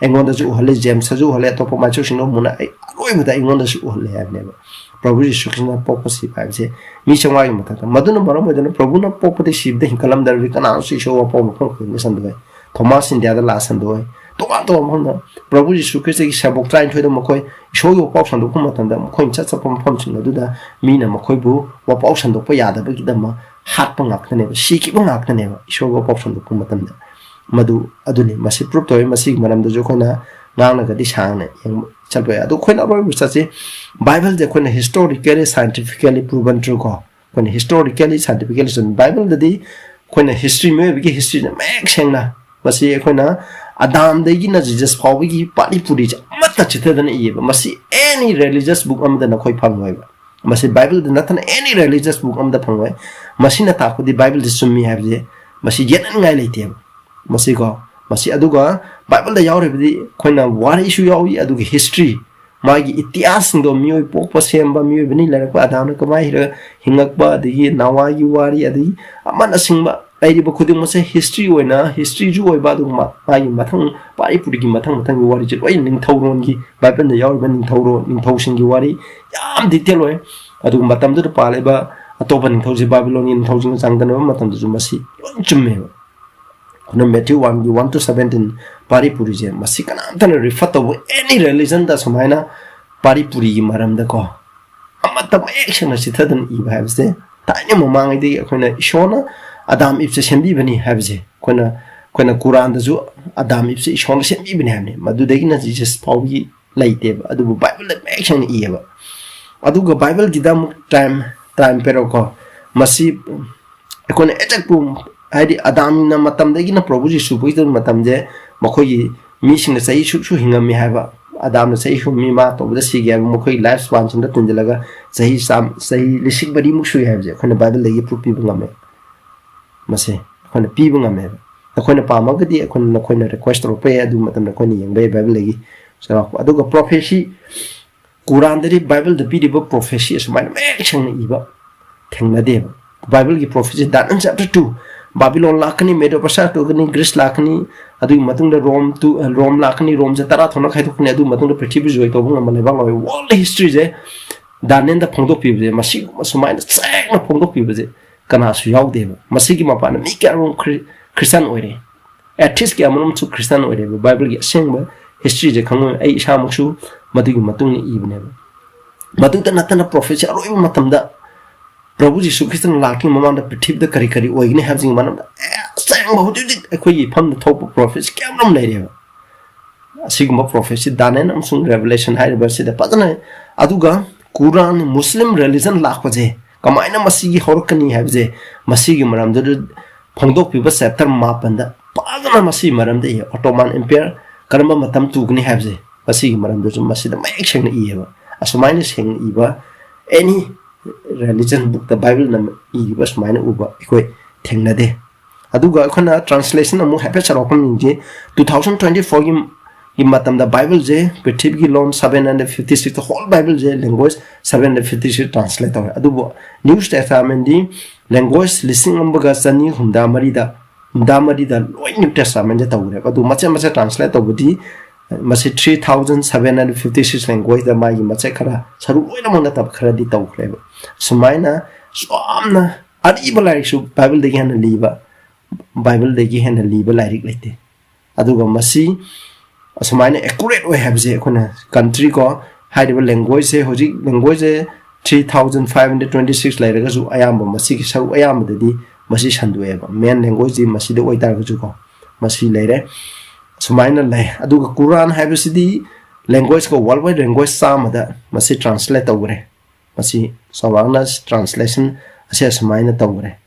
ꯑꯩꯉꯣꯟꯗꯁꯨ ꯎꯍꯜꯂꯤ, ꯖꯦꯝꯁꯇꯁꯨ ꯎꯍꯜꯂꯤ, ꯑꯇꯣꯞꯄ ꯃꯥꯏꯆꯧꯁꯤꯡꯗ ꯑꯃꯨꯛꯅ ꯑꯩ ꯑꯔꯣꯏꯕꯗ ꯑꯩꯉꯣꯟꯗꯁꯨ ꯎꯍꯜꯂꯤ ꯍꯥꯏꯕꯅꯦꯕ꯫ ꯄ꯭ꯔꯚꯨ ꯖꯤꯁꯨ ꯈ꯭ꯔꯤꯁꯅ ꯄꯣꯛꯄ ꯁꯤꯕ ꯍꯥꯏꯕꯁꯦ ꯃꯤ ꯆꯥꯝꯃꯉꯥꯒꯤ ꯃꯊꯛꯇ꯫ ꯃꯗꯨꯅ ꯃꯔꯝ ꯑꯣꯏꯗꯨꯅ ꯄ꯭ꯔꯚꯨꯅ ꯄꯣꯛꯄꯗꯒꯤ ꯁꯤꯕꯗ ꯍꯤꯡꯒꯠꯂꯝꯗꯕ ꯀꯅꯥꯁꯨ ꯏꯁꯣꯔ ꯋꯥꯄꯥꯎ ꯃꯐꯝ ꯈꯨꯗꯤꯡꯗ ꯁꯟꯗꯣꯛꯑꯦ꯫ ꯊꯣꯃꯥꯁ ꯏꯟꯗꯤꯌꯥꯗ ꯂꯥꯛꯑ ꯁꯟꯗꯣꯛꯑꯦ꯫ ꯇꯣꯉꯥꯟ ꯇꯣꯉꯥꯟꯕ ꯃꯐꯝꯗ ꯄ꯭ꯔꯚꯨ ꯖꯤꯁꯨ ꯈ꯭ꯔꯤꯁꯇꯒꯤ ꯁꯦꯕꯣꯛ ꯇꯔꯥꯅꯤꯊꯣꯏꯗ ꯃꯈꯣꯏ ꯏꯁꯣꯔꯒꯤ ꯋꯥꯄꯥꯎ ꯁꯟꯗꯣꯛꯄ ꯃꯇꯝꯗ ꯃꯈꯣꯏꯅ ꯆꯠ ꯆꯠꯄ ꯃꯐꯝꯁꯤꯡ ꯑꯗꯨꯗ ꯃꯤꯅ ꯃꯈꯣꯏꯕꯨ ꯋꯥꯄꯥꯎ ꯁꯟꯗꯣꯛꯄ ꯌꯥꯗꯕꯒꯤꯗꯃꯛ ꯍꯥꯠꯄ ꯉꯥꯛꯇꯅꯦꯕ, ꯁꯤꯈꯤꯕ ꯉꯥꯛꯇꯅꯦꯕ ꯏꯁꯣꯔꯒꯤ ꯋꯥꯄꯥꯎ ꯁꯟꯗꯣꯛꯄ ꯃꯇꯝꯗ꯫ ꯃꯗꯨ ꯑꯗꯨꯅꯤ꯫ ꯃꯁꯤ ꯄ꯭ꯔꯨꯞ ꯇꯧꯋꯦ꯫ ꯃꯁꯤꯒꯤ ꯃꯔꯝꯗꯁꯨ ꯑꯩꯈꯣꯏꯅ ꯉꯥꯡꯂꯒꯗꯤ ꯁꯥꯡꯅ ꯌꯦꯡꯕ ꯆꯠꯄ ꯌꯥꯏ꯫ ꯑꯗꯣ ꯑꯩꯈꯣꯏꯅ ꯑꯔꯣꯏꯕ ꯆꯠꯁꯤ꯫ ꯕꯥꯏꯕꯜꯁꯦ ꯑꯩꯈꯣꯏꯅ historically, scientifically proven true ꯀꯣ꯫ ꯑꯩꯈꯣꯏꯅ historically, scientifically ꯆꯨꯝꯃꯤ꯫ ꯕꯥꯏꯕꯜꯗꯗꯤ ꯑꯩꯈꯣꯏꯅ history, ꯃꯤꯑꯣꯏꯕꯒꯤ historyꯅ ꯃꯌꯦꯛ ꯁꯦꯡꯅ, ꯃꯁꯤ ꯑꯩꯈꯣꯏꯅ ꯑꯗꯥꯝꯗꯒꯤꯅ ꯖꯤꯖꯁ ꯐꯥꯎꯕꯒꯤ ꯄꯥꯔꯤ ꯄꯨꯔꯤꯁꯦ ꯑꯃꯠꯇ ꯆꯤꯊꯗꯅ ꯏꯌꯦꯕ꯫ ꯃꯁꯤ any religious book ꯑꯃꯗ ꯅꯈꯣꯏ ꯐꯪꯉꯣꯏꯕ꯫ ꯃꯁꯤ ꯕꯥꯏꯕꯜꯗ ꯅꯠꯇꯅ any religious book ꯑꯃꯗ ꯐꯪꯉꯣꯏ꯫ ꯃꯁꯤꯅ ꯇꯥꯛꯄꯗꯤ ꯕꯥꯏꯕꯜꯗ ꯆꯨꯝꯃꯤ ꯍꯥꯏꯕꯁꯦ ꯃꯁꯤ ꯌꯦꯠꯅꯅꯤꯡꯉꯥꯏ ꯂꯩꯇꯦꯕ꯫ ꯃꯁꯤꯀꯣ, ꯃꯁꯤ ꯑꯗꯨꯒ ꯕꯥꯏꯕꯜꯗ ꯌꯥꯎꯔꯤꯕꯗꯤ ꯑꯩꯈꯣꯏꯅ ꯋꯥꯔꯤꯁꯨ ꯌꯥꯎꯏ, ꯑꯗꯨꯒ history, ꯃꯥꯒꯤ ꯏꯇꯤꯍꯥꯁꯁꯤꯡꯗꯣ, ꯃꯤꯑꯣꯏ ꯄꯣꯛꯄ ꯁꯦꯝꯕ, ꯃꯤꯑꯣꯏꯕꯅꯤ ꯂꯩꯔꯛꯄ, ꯑꯗꯥꯝꯅ ꯀꯃꯥꯏꯅ ꯍꯤꯡꯉꯛꯄ, ꯑꯗꯒꯤ ꯅꯋꯥꯒꯤ ꯋꯥꯔꯤ, ꯑꯗꯒꯤ ꯑꯃꯅ ꯑꯁꯤꯡꯕ ꯂꯩꯔꯤꯕ ꯈꯨꯗꯤꯡꯃꯛꯁꯦ history ꯑꯣꯏꯅ, historyꯁꯨ ꯑꯣꯏꯕ, ꯑꯗꯨꯒ ꯃꯥ-, ꯃꯥꯒꯤ ꯃꯊꯪ ꯄꯥꯔꯤ ꯄꯨꯔꯤꯒꯤ ꯃꯊꯪ ꯃꯊꯪꯒꯤ ꯋꯥꯔꯤꯁꯦ ꯂꯣꯏ ꯅꯤꯡꯊꯧꯔꯣꯟꯒꯤ, ꯕꯥꯏꯕꯜꯗ ꯌꯥꯎꯔꯤꯕ ꯅꯤꯡꯊꯧꯔꯣꯟ, ꯅꯤꯡꯊꯧꯁꯤꯡꯒꯤ ꯋꯥꯔꯤ ꯌꯥꯝ detail ꯑꯣꯏ꯫ ꯑꯗꯨꯒ ꯃꯇꯝꯗꯨꯗ ꯄꯥꯜꯂꯤꯕ ꯑꯇꯣꯞꯄ ꯅꯤꯡꯊꯧꯁꯦ ꯕꯥꯕꯤꯂꯣꯟꯒꯤ ꯅꯤꯡꯊꯧꯁꯤꯡꯒ ꯆꯥꯡꯗꯝꯅꯕ ꯃꯇꯝꯗꯁꯨ ꯃꯁꯤ ꯂꯣꯏ ꯆꯨꯝꯃꯦꯕ꯫ ꯑꯗꯨꯅ Matthew oneꯒꯤ one to seventeen ꯄꯥꯔꯤ ꯄꯨꯔꯤꯁꯦ ꯃꯁꯤ ꯀꯅꯥꯝꯇꯅ refer ꯇꯧꯕ any religionꯗ ꯁꯨꯃꯥꯏꯅ ꯄꯥꯔꯤ ꯄꯨꯔꯤꯒꯤ ꯃꯔꯝꯗꯀꯣ ꯑꯃꯠꯇ ꯃꯌꯦꯛ ꯁꯦꯡꯅ ꯆꯤꯊꯗꯅ ꯏꯕ ꯍꯥꯏꯕꯁꯦ ꯊꯥꯏꯅ ꯃꯃꯥꯡꯉꯩꯗꯒꯤ ꯑꯩꯈꯣꯏꯅ ꯏꯁꯣꯔꯅ ꯑꯗꯥꯝ ꯏꯞꯁꯦ ꯁꯦꯝꯕꯤꯕꯅꯤ ꯍꯥꯏꯕꯁꯦ ꯑꯩꯈꯣꯏꯅ, ꯑꯩꯈꯣꯏꯅ ꯀꯨꯔꯥꯟꯗꯁꯨ ꯑꯗꯥꯝ ꯏꯞꯁꯦ ꯏꯁꯣꯔꯅ ꯁꯦꯝꯕꯤꯕꯅꯤ ꯍꯥꯏꯕꯅꯤ꯫ ꯃꯗꯨꯗꯒꯤꯅ ꯖꯤꯖꯁ ꯐꯥꯎꯕꯒꯤ ꯂꯩꯇꯦꯕ, ꯑꯗꯨꯕꯨ ꯕꯥꯏꯕꯜꯗ ꯃꯌꯦꯛ ꯁꯦꯡꯅ ꯏꯌꯦꯕ꯫ ꯑꯗꯨꯒ ꯕꯥꯏꯕꯜꯒꯤꯗ ꯑꯃꯨꯛ time, time ꯄꯤꯔꯣꯀꯣ꯫ ꯃꯁꯤ ꯑꯩꯈꯣꯏꯅ exact ꯍꯥꯏꯗꯤ ꯑꯗꯥꯝꯅ ꯃꯇꯝꯗꯒꯤꯅ ꯄ꯭ꯔꯚꯨ ꯖꯤꯁꯨ ꯐꯥꯎꯒꯤ ꯃꯇꯝꯁꯦ ꯃꯈꯣꯏꯒꯤ ꯃꯤꯁꯤꯡꯅ ꯆꯍꯤ ꯁꯨꯛꯁꯨ ꯍꯤꯡꯉꯝꯃꯤ ꯍꯥꯏꯕ, ꯑꯗꯥꯝꯅ ꯆꯍꯤ ꯁꯨꯛ ꯃꯤ ꯃꯥ ꯇꯧꯕꯗ ꯁꯤꯒꯦ ꯍꯥꯏꯕ, ꯃꯈꯣꯏꯒꯤ life spanꯁꯤꯡꯗ ꯇꯤꯟꯁꯤꯜꯂꯒ ꯆꯍꯤ ꯆꯥꯝ-, ꯆꯍꯤ ꯂꯤꯁꯤꯡ ꯃꯔꯤꯃꯨꯛ ꯁꯨꯏ ꯍꯥꯏꯕꯁꯦ ꯑꯩꯈꯣꯏꯅ ꯕꯥꯏꯕꯜꯗꯒꯤ proof ꯄꯤꯕ ꯉꯝꯃꯦ꯫ ꯃꯁꯦ ꯑꯩꯈꯣꯏꯅ ꯄꯤꯕ ꯉꯝꯃꯦꯕ꯫ ꯅꯈꯣꯏꯅ ꯄꯥꯝꯃꯒꯗꯤ ꯑꯩꯈꯣꯏꯅ, ꯅꯈꯣꯏꯅ request ꯇꯧꯔꯛꯄ ꯌꯥꯏ, ꯑꯗꯨ ꯃꯇꯝꯗ ꯑꯩꯈꯣꯏꯅ ꯌꯦꯡꯕ ꯌꯥꯏ ꯕꯥꯏꯕꯜꯗꯒꯤ ꯆꯥꯎꯔꯥꯛꯄ꯫ ꯑꯗꯨꯒ prophecy, ꯀꯨꯔꯥꯟꯗꯗꯤ ꯕꯥꯏꯕꯜꯗ ꯄꯤꯔꯤꯕ prophecy ꯑꯁꯨꯃꯥꯏꯅ ꯃꯌꯦꯛ ꯁꯦꯡꯅ ꯏꯕ ꯊꯦꯡꯅꯗꯦꯕ꯫ ꯕꯥꯏꯕꯜꯒꯤ prophecy, Daniel chapter two, ꯕꯥꯕꯤꯂꯣꯟ ꯂꯥꯛꯀꯅꯤ, ꯃꯦꯗꯣ ꯄꯔꯁꯤꯌꯥ ꯇꯧꯒꯅꯤ, ꯒ꯭ꯔꯤꯁ ꯂꯥꯛꯀꯅꯤ, ꯑꯗꯨꯒꯤ ꯃꯇꯨꯡꯗ ꯔꯣꯝ ꯇꯨ, ꯔꯣꯝ ꯂꯥꯛꯀꯅꯤ, ꯔꯣꯝꯁꯦ ꯇꯔꯥ ꯊꯣꯛꯅ ꯈꯥꯏꯗꯣꯛꯀꯅꯤ, ꯑꯗꯨꯒꯤ ꯃꯇꯨꯡꯗ ꯄ꯭ꯔꯤꯊꯤꯕꯤ ꯖꯣꯏ ꯇꯧꯕ ꯉꯝꯕ ꯂꯩꯕꯥꯛ ꯂꯥꯛꯑꯣꯏ꯫ World historyꯁꯦ ꯗꯥꯅꯤꯌꯦꯜꯗ ꯐꯣꯡꯗꯣꯛꯄꯤꯕꯁꯦ, ꯃꯁꯤꯒꯨꯝꯕ ꯁꯨꯃꯥꯏꯅ ꯁꯦꯡꯅ ꯐꯣꯡꯗꯣꯛꯄꯤꯕꯁꯦ ꯀꯅꯥꯁꯨ ꯌꯥꯎꯗꯦꯕ꯫ ꯃꯁꯤꯒꯤ ꯃꯄꯥꯟꯗ ꯃꯤ ꯀꯌꯥꯃꯔꯨꯝ ꯈ꯭ꯔꯤ-, ꯈ꯭ꯔꯤꯁꯇꯥꯟ ꯑꯣꯏꯔꯦ, atheist ꯀꯌꯥꯃꯔꯨꯝꯁꯨ ꯈ꯭ꯔꯤꯁꯇꯥꯟ ꯑꯣꯏꯔꯦꯕ꯫ ꯕꯥꯏꯕꯜꯒꯤ ꯑꯁꯦꯡꯕ historyꯁꯦ ꯈꯪꯉꯣꯏ꯫ ꯑꯩ ꯏꯁꯥꯃꯛꯁꯨ ꯃꯗꯨꯒꯤ ꯃꯇꯨꯡ ꯏꯟꯅ ꯏꯕꯅꯦꯕ꯫ ꯃꯗꯨꯇ ꯅꯠꯇꯅ prophecy ꯑꯔꯣꯏꯕ ꯃꯇꯝꯗ ꯄ꯭ꯔꯚꯨ ꯖꯤꯁꯨ ꯈ꯭ꯔꯤꯁꯇꯅ ꯂꯥꯛꯇ꯭ꯔꯤꯉꯩ ꯃꯃꯥꯡꯗ ꯄ꯭ꯔꯤꯊꯤꯕꯤꯗ ꯀꯔꯤ ꯀꯔꯤ ꯑꯣꯏꯒꯅꯤ ꯍꯥꯏꯕꯁꯤꯒꯤ ꯃꯔꯝꯗ ꯑꯁꯦꯡꯕ ꯍꯧꯖꯤꯛ ꯍꯧꯖꯤꯛ ꯑꯩꯈꯣꯏꯒꯤ ꯏꯐꯝꯗ ꯊꯣꯛꯄ prophecy ꯀꯌꯥꯃꯔꯨꯝ ꯂꯩꯔꯦꯕ꯫ ꯑꯁꯤꯒꯨꯝꯕ prophecy ꯗꯥꯅꯤꯌꯦꯜ ꯑꯃꯁꯨꯡ Revelation ꯍꯥꯏꯔꯤꯕ ꯑꯁꯤꯗ ꯐꯖꯅ꯫ ꯑꯗꯨꯒ ꯀꯨꯔꯥꯟ, ꯃꯨꯁꯂꯤꯝ religion ꯂꯥꯛꯄꯁꯦ ꯀꯃꯥꯏꯅ ꯃꯁꯤꯒꯤ ꯍꯧꯔꯛꯀꯅꯤ ꯍꯥꯏꯕꯁꯦ, ꯃꯁꯤꯒꯤ ꯃꯔꯝꯗꯨꯗ ꯐꯣꯡꯗꯣꯛꯄꯤꯕ chapter ꯃꯥꯄꯟꯗ ꯐꯖꯅ ꯃꯁꯤꯒꯤ ꯃꯔꯝꯗ ꯏ-, Ottoman Empire ꯀꯔꯝꯕ ꯃꯇꯝ ꯇꯨꯒꯅꯤ ꯍꯥꯏꯕꯁꯦ, ꯃꯁꯤꯒꯤ ꯃꯔꯝꯗꯁꯨ ꯃꯁꯤꯗ ꯃꯌꯦꯛ ꯁꯦꯡꯅ ꯏꯌꯦꯕ꯫ ꯑꯁꯨꯃꯥꯏꯅ ꯁꯦꯡꯅ ꯏꯕ any religion bookꯇ Bibleꯅ ꯏꯔꯤꯕ ꯁꯨꯃꯥꯏꯅ ꯎꯕ ꯑꯩꯈꯣꯏ ꯊꯦꯡꯅꯗꯦ꯫ ꯑꯗꯨꯒ ꯑꯩꯈꯣꯏꯅ translation ꯑꯃꯨꯛ ꯍꯥꯏꯐꯦꯠ ꯆꯥꯎꯔꯥꯛꯄ ꯌꯦꯡꯁꯤ꯫ Two thousand twenty fourꯒꯤ ꯒꯤ ꯃꯇꯝꯗ Bibleꯁꯦ ꯄ꯭ꯔꯤꯊꯤꯕꯤꯒꯤ ꯂꯣꯟ seven hundred fifty six, whole Bibleꯁꯦ language seven hundred fifty six translate ꯇꯧꯔꯦ꯫ ꯑꯗꯨꯕꯨ New Testamentꯗꯤ language ꯂꯤꯁꯤꯡ ꯑꯃꯒ ꯆꯅꯤ ꯍꯨꯝꯗ꯭ꯔꯥ ꯃꯔꯤꯗ, ꯍꯨꯝꯗ꯭ꯔꯥ ꯃꯔꯤꯗ ꯂꯣꯏ New Testamentꯁꯦ ꯇꯧꯈ꯭ꯔꯦꯕ꯫ ꯑꯗꯨ ꯃꯆꯦꯠ ꯃꯆꯦꯠ translate ꯇꯧꯕꯗꯤ ꯃꯁꯤ three thousand seven hundred fifty six languageꯗ ꯃꯥꯒꯤ ꯃꯆꯦꯠ ꯈꯔ, ꯁꯔꯨꯛ ꯂꯣꯏꯅꯃꯛ ꯅꯠꯇꯕ ꯈꯔꯗꯤ ꯇꯧꯈ꯭ꯔꯦꯕ꯫ ꯁꯨꯃꯥꯏꯅ ꯌꯥꯝꯅ ꯑꯔꯤꯕ ꯂꯥꯏꯔꯤꯛꯁꯨ Bibleꯗꯒꯤ ꯍꯦꯟꯅ ꯂꯤꯕ, Bibleꯗꯒꯤ ꯍꯦꯟꯅ ꯂꯤꯕ ꯂꯥꯏꯔꯤꯛ ꯂꯩꯇꯦ꯫ ꯑꯗꯨꯒ ꯃꯁꯤ ꯑꯁꯨꯃꯥꯏꯅ accurate ꯑꯣꯏ ꯍꯥꯏꯕꯁꯦ ꯑꯩꯈꯣꯏꯅ country ꯀꯣ, ꯍꯥꯏꯔꯤꯕ languageethe ꯍꯧꯖꯤꯛ languageethe three thousand five hundred twenty six ꯂꯩꯔꯒꯁꯨ ꯑꯌꯥꯝꯕ ꯃꯁꯤꯒꯤ ꯁꯔꯨꯛ ꯑꯌꯥꯝꯕꯗꯗꯤ ꯃꯁꯤ ꯁꯟꯗꯣꯛꯑꯦꯕ꯫ Main languageꯇꯤ ꯃꯁꯤꯗ ꯑꯣꯏꯇꯥꯔꯒꯁꯨ ꯀꯣ, ꯃꯁꯤ ꯂꯩꯔꯦ, ꯁꯨꯃꯥꯏꯅ ꯂꯩ꯫ ꯑꯗꯨꯒ ꯀꯨꯔꯥꯟ ꯍꯥꯏꯕꯁꯤꯗꯤ languageꯀ worldwide language ꯆꯥꯝꯃꯗ ꯃꯁꯤ translate ꯇꯧꯈ꯭ꯔꯦ꯫ ꯃꯁꯤ ꯆꯥꯎꯔꯥꯛꯅ translation ꯑꯁꯦ ꯑꯁꯨꯃꯥꯏꯅ ꯇꯧꯈ꯭ꯔꯦ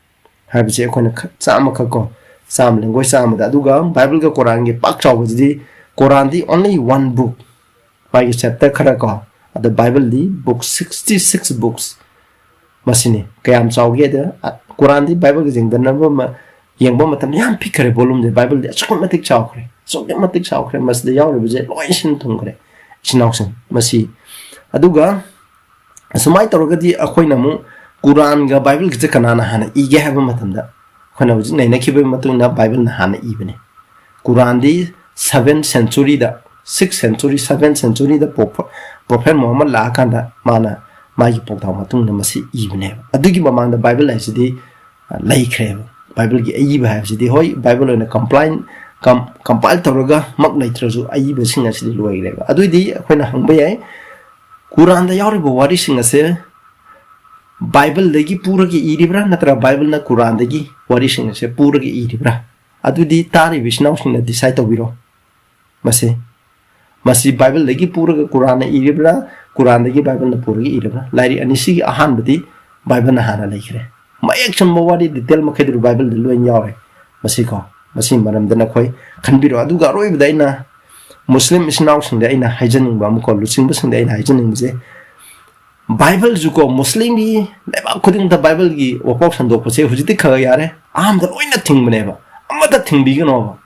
ꯍꯥꯏꯕꯁꯦ ꯑꯩꯈꯣꯏꯅ ꯈ-, ꯆꯥꯝꯃꯈꯛ ꯀꯣ, ꯆꯥꯝꯃ language ꯆꯥꯝꯃꯗ꯫ ꯑꯗꯨꯒ Bibleꯒ ꯀꯨꯔꯥꯟꯒꯤ ꯄꯥꯛ ꯆꯥꯎꯕꯁꯤꯗꯤ ꯀꯨꯔꯥꯟꯗꯤ only one book, ꯃꯥꯒꯤ chapter ꯈꯔ ꯀꯣ, ꯑꯗꯣ Bibleꯗꯤ book sixty six books꯫ ꯃꯁꯤꯅꯤ ꯀꯌꯥꯝ ꯆꯥꯎꯒꯦꯗ, ꯑ, ꯀꯨꯔꯥꯟꯗꯤ Bibleꯒ ꯌꯦꯡꯗꯅꯕ ꯑꯃ, ꯌꯦꯡꯕ ꯃꯇꯝꯗ ꯌꯥꯝ ꯄꯤꯛꯈ꯭ꯔꯦ volumeꯁꯦ꯫ Bibleꯗꯤ ꯑꯁꯨꯛꯀꯤ ꯃꯇꯤꯛ ꯆꯥꯎꯈ꯭ꯔꯦ, ꯑꯁꯨꯛꯀꯤ ꯃꯇꯤꯛ ꯆꯥꯎꯈ꯭ꯔꯦ꯫ ꯃꯁꯤꯗ ꯌꯥꯎꯔꯤꯕꯁꯦ ꯂꯣꯏ ꯁꯤꯟ ꯊꯨꯡꯈ꯭ꯔꯦ, ꯏꯆꯤꯟ ꯏꯅꯥꯎꯁꯤꯡ꯫ ꯃꯁꯤ, ꯑꯗꯨꯒ ꯑꯁꯨꯃꯥꯏꯅ ꯇꯧꯔꯒꯗꯤ ꯑꯩꯈꯣꯏꯅ ꯑꯃꯨꯛ ꯀꯨꯔꯥꯟꯒ Bibleꯒꯁꯦ ꯀꯅꯥꯅ ꯍꯥꯟꯅ ꯏꯒꯦ ꯍꯥꯏꯕ ꯃꯇꯝꯗ, ꯑꯩꯈꯣꯏꯅ ꯍꯧꯖꯤꯛ ꯅꯩꯅꯈꯤꯕꯒꯤ ꯃꯇꯨꯡ ꯏꯟꯅ Bibleꯅ ꯍꯥꯟꯅ ꯏꯕꯅꯤ꯫ ꯀꯨꯔꯥꯟꯗꯤ seventh centuryꯗ, sixth century, seventh centuryꯗ prophet, prophet ꯃꯨꯍꯝꯃꯗ ꯂꯥꯛꯑꯀꯥꯟꯗ ꯃꯥꯅ ꯃꯥꯒꯤ ꯄꯥꯎꯇꯥꯛ ꯃꯇꯨꯡ ꯏꯟꯅ ꯃꯁꯤ ꯏꯕꯅꯦꯕ꯫ ꯑꯗꯨꯒꯤ ꯃꯃꯥꯡꯗ ꯕꯥꯏꯕꯜ ꯍꯥꯏꯁꯤꯗꯤ, ꯑ, ꯂꯩꯈ꯭ꯔꯦꯕ꯫ ꯕꯥꯏꯕꯜꯒꯤ ꯑꯏꯕ ꯍꯥꯏꯕꯁꯤꯗꯤ, ꯍꯣꯏ, ꯕꯥꯏꯕꯜ ꯑꯣꯏꯅ ꯀꯝꯄ꯭ꯂꯥꯏꯟ-, ꯀꯝ-, ꯀꯝꯄꯥꯏꯜ ꯇꯧꯔꯒ ꯃꯛ ꯂꯩꯇ꯭ꯔꯁꯨ, ꯑꯏꯕꯁꯤꯡ ꯑꯁꯤꯗꯤ ꯂꯣꯏꯈ꯭ꯔꯦꯕ꯫ ꯑꯗꯨꯏꯗꯤ ꯑꯩꯈꯣꯏꯅ ꯍꯪꯕ ꯌꯥꯏ, ꯀꯨꯔꯥꯟꯗ ꯌꯥꯎꯔꯤꯕ ꯋꯥꯔꯤꯁꯤꯡ ꯑꯁꯦ ꯕꯥꯏꯕꯜꯗꯒꯤ ꯄꯨꯔꯒ ꯏꯔꯤꯕ꯭ꯔꯥ, ꯅꯠꯇ꯭ꯔꯒ ꯕꯥꯏꯕꯜꯅ ꯀꯨꯔꯥꯟꯗꯒꯤ ꯋꯥꯔꯤꯁꯤꯡ ꯑꯁꯦ ꯄꯨꯔꯒ ꯏꯔꯤꯕ꯭ꯔꯥ? ꯑꯗꯨꯗꯤ ꯇꯥꯔꯤꯕ ꯏꯆꯤꯟ ꯏꯅꯥꯎꯁꯤꯡꯅ ꯗꯤꯁꯥꯏꯠ ꯇꯧꯕꯤꯔꯣ꯫ ꯃꯁꯤ, ꯃꯁꯤ ꯕꯥꯏꯕꯜꯗꯒꯤ ꯄꯨꯔꯒ ꯀꯨꯔꯥꯟꯅ ꯏꯔꯤꯕ꯭ꯔꯥ, ꯀꯨꯔꯥꯟꯗꯒꯤ ꯕꯥꯏꯕꯜꯅ ꯄꯨꯔꯒ ꯏꯔꯤꯕ꯭ꯔꯥ? ꯂꯥꯏꯔꯤꯛ ꯑꯅꯤꯁꯤꯒꯤ ꯑꯍꯥꯟꯕꯗꯤ ꯕꯥꯏꯕꯜꯅ ꯍꯥꯟꯅ ꯂꯩꯈ꯭ꯔꯦ꯫ ꯃꯌꯦꯛ ꯆꯨꯝꯕ ꯋꯥꯔꯤ, ꯗꯤꯇꯦꯜ ꯃꯈꯩꯗꯨ ꯕꯥꯏꯕꯜꯗ ꯂꯣꯏ ꯌꯥꯎꯔꯦ꯫ ꯃꯁꯤꯀꯣ, ꯃꯁꯤꯒꯤ ꯃꯔꯝꯗ ꯅꯈꯣꯏ ꯈꯟꯕꯤꯔꯣ꯫ ꯑꯗꯨꯒ ꯑꯔꯣꯏꯕꯗ ꯑꯩꯅ ꯃꯨꯁꯂꯤꯝ ꯏꯆꯤꯟ ꯏꯅꯥꯎꯁꯤꯡꯗ ꯑꯩꯅ ꯍꯥꯏꯖꯅꯤꯡꯕ ꯑꯃꯀꯣ, ꯂꯨꯆꯤꯡꯕꯁꯤꯡꯗ ꯑꯩꯅ ꯍꯥꯏꯖꯅꯤꯡꯕꯁꯦ, ꯕꯥꯏꯕꯜꯁꯨꯀꯣ, ꯃꯨꯁꯂꯤꯝꯒꯤ ꯂꯩꯕꯥꯛ ꯈꯨꯗꯤꯡꯃꯛꯇ ꯕꯥꯏꯕꯜꯒꯤ ꯋꯥꯄꯥꯎ ꯁꯟꯗꯣꯛꯄꯁꯦ ꯍꯧꯖꯤꯛꯇꯤ ꯈꯔ ꯈꯔ ꯌꯥꯔꯦ꯫ ꯑꯍꯥꯟꯕꯗ ꯂꯣꯏꯅ ꯊꯤꯡꯕꯅꯦꯕ, ꯑꯃꯠꯇ ꯊꯤꯡꯕꯤꯒꯅꯣꯕ꯫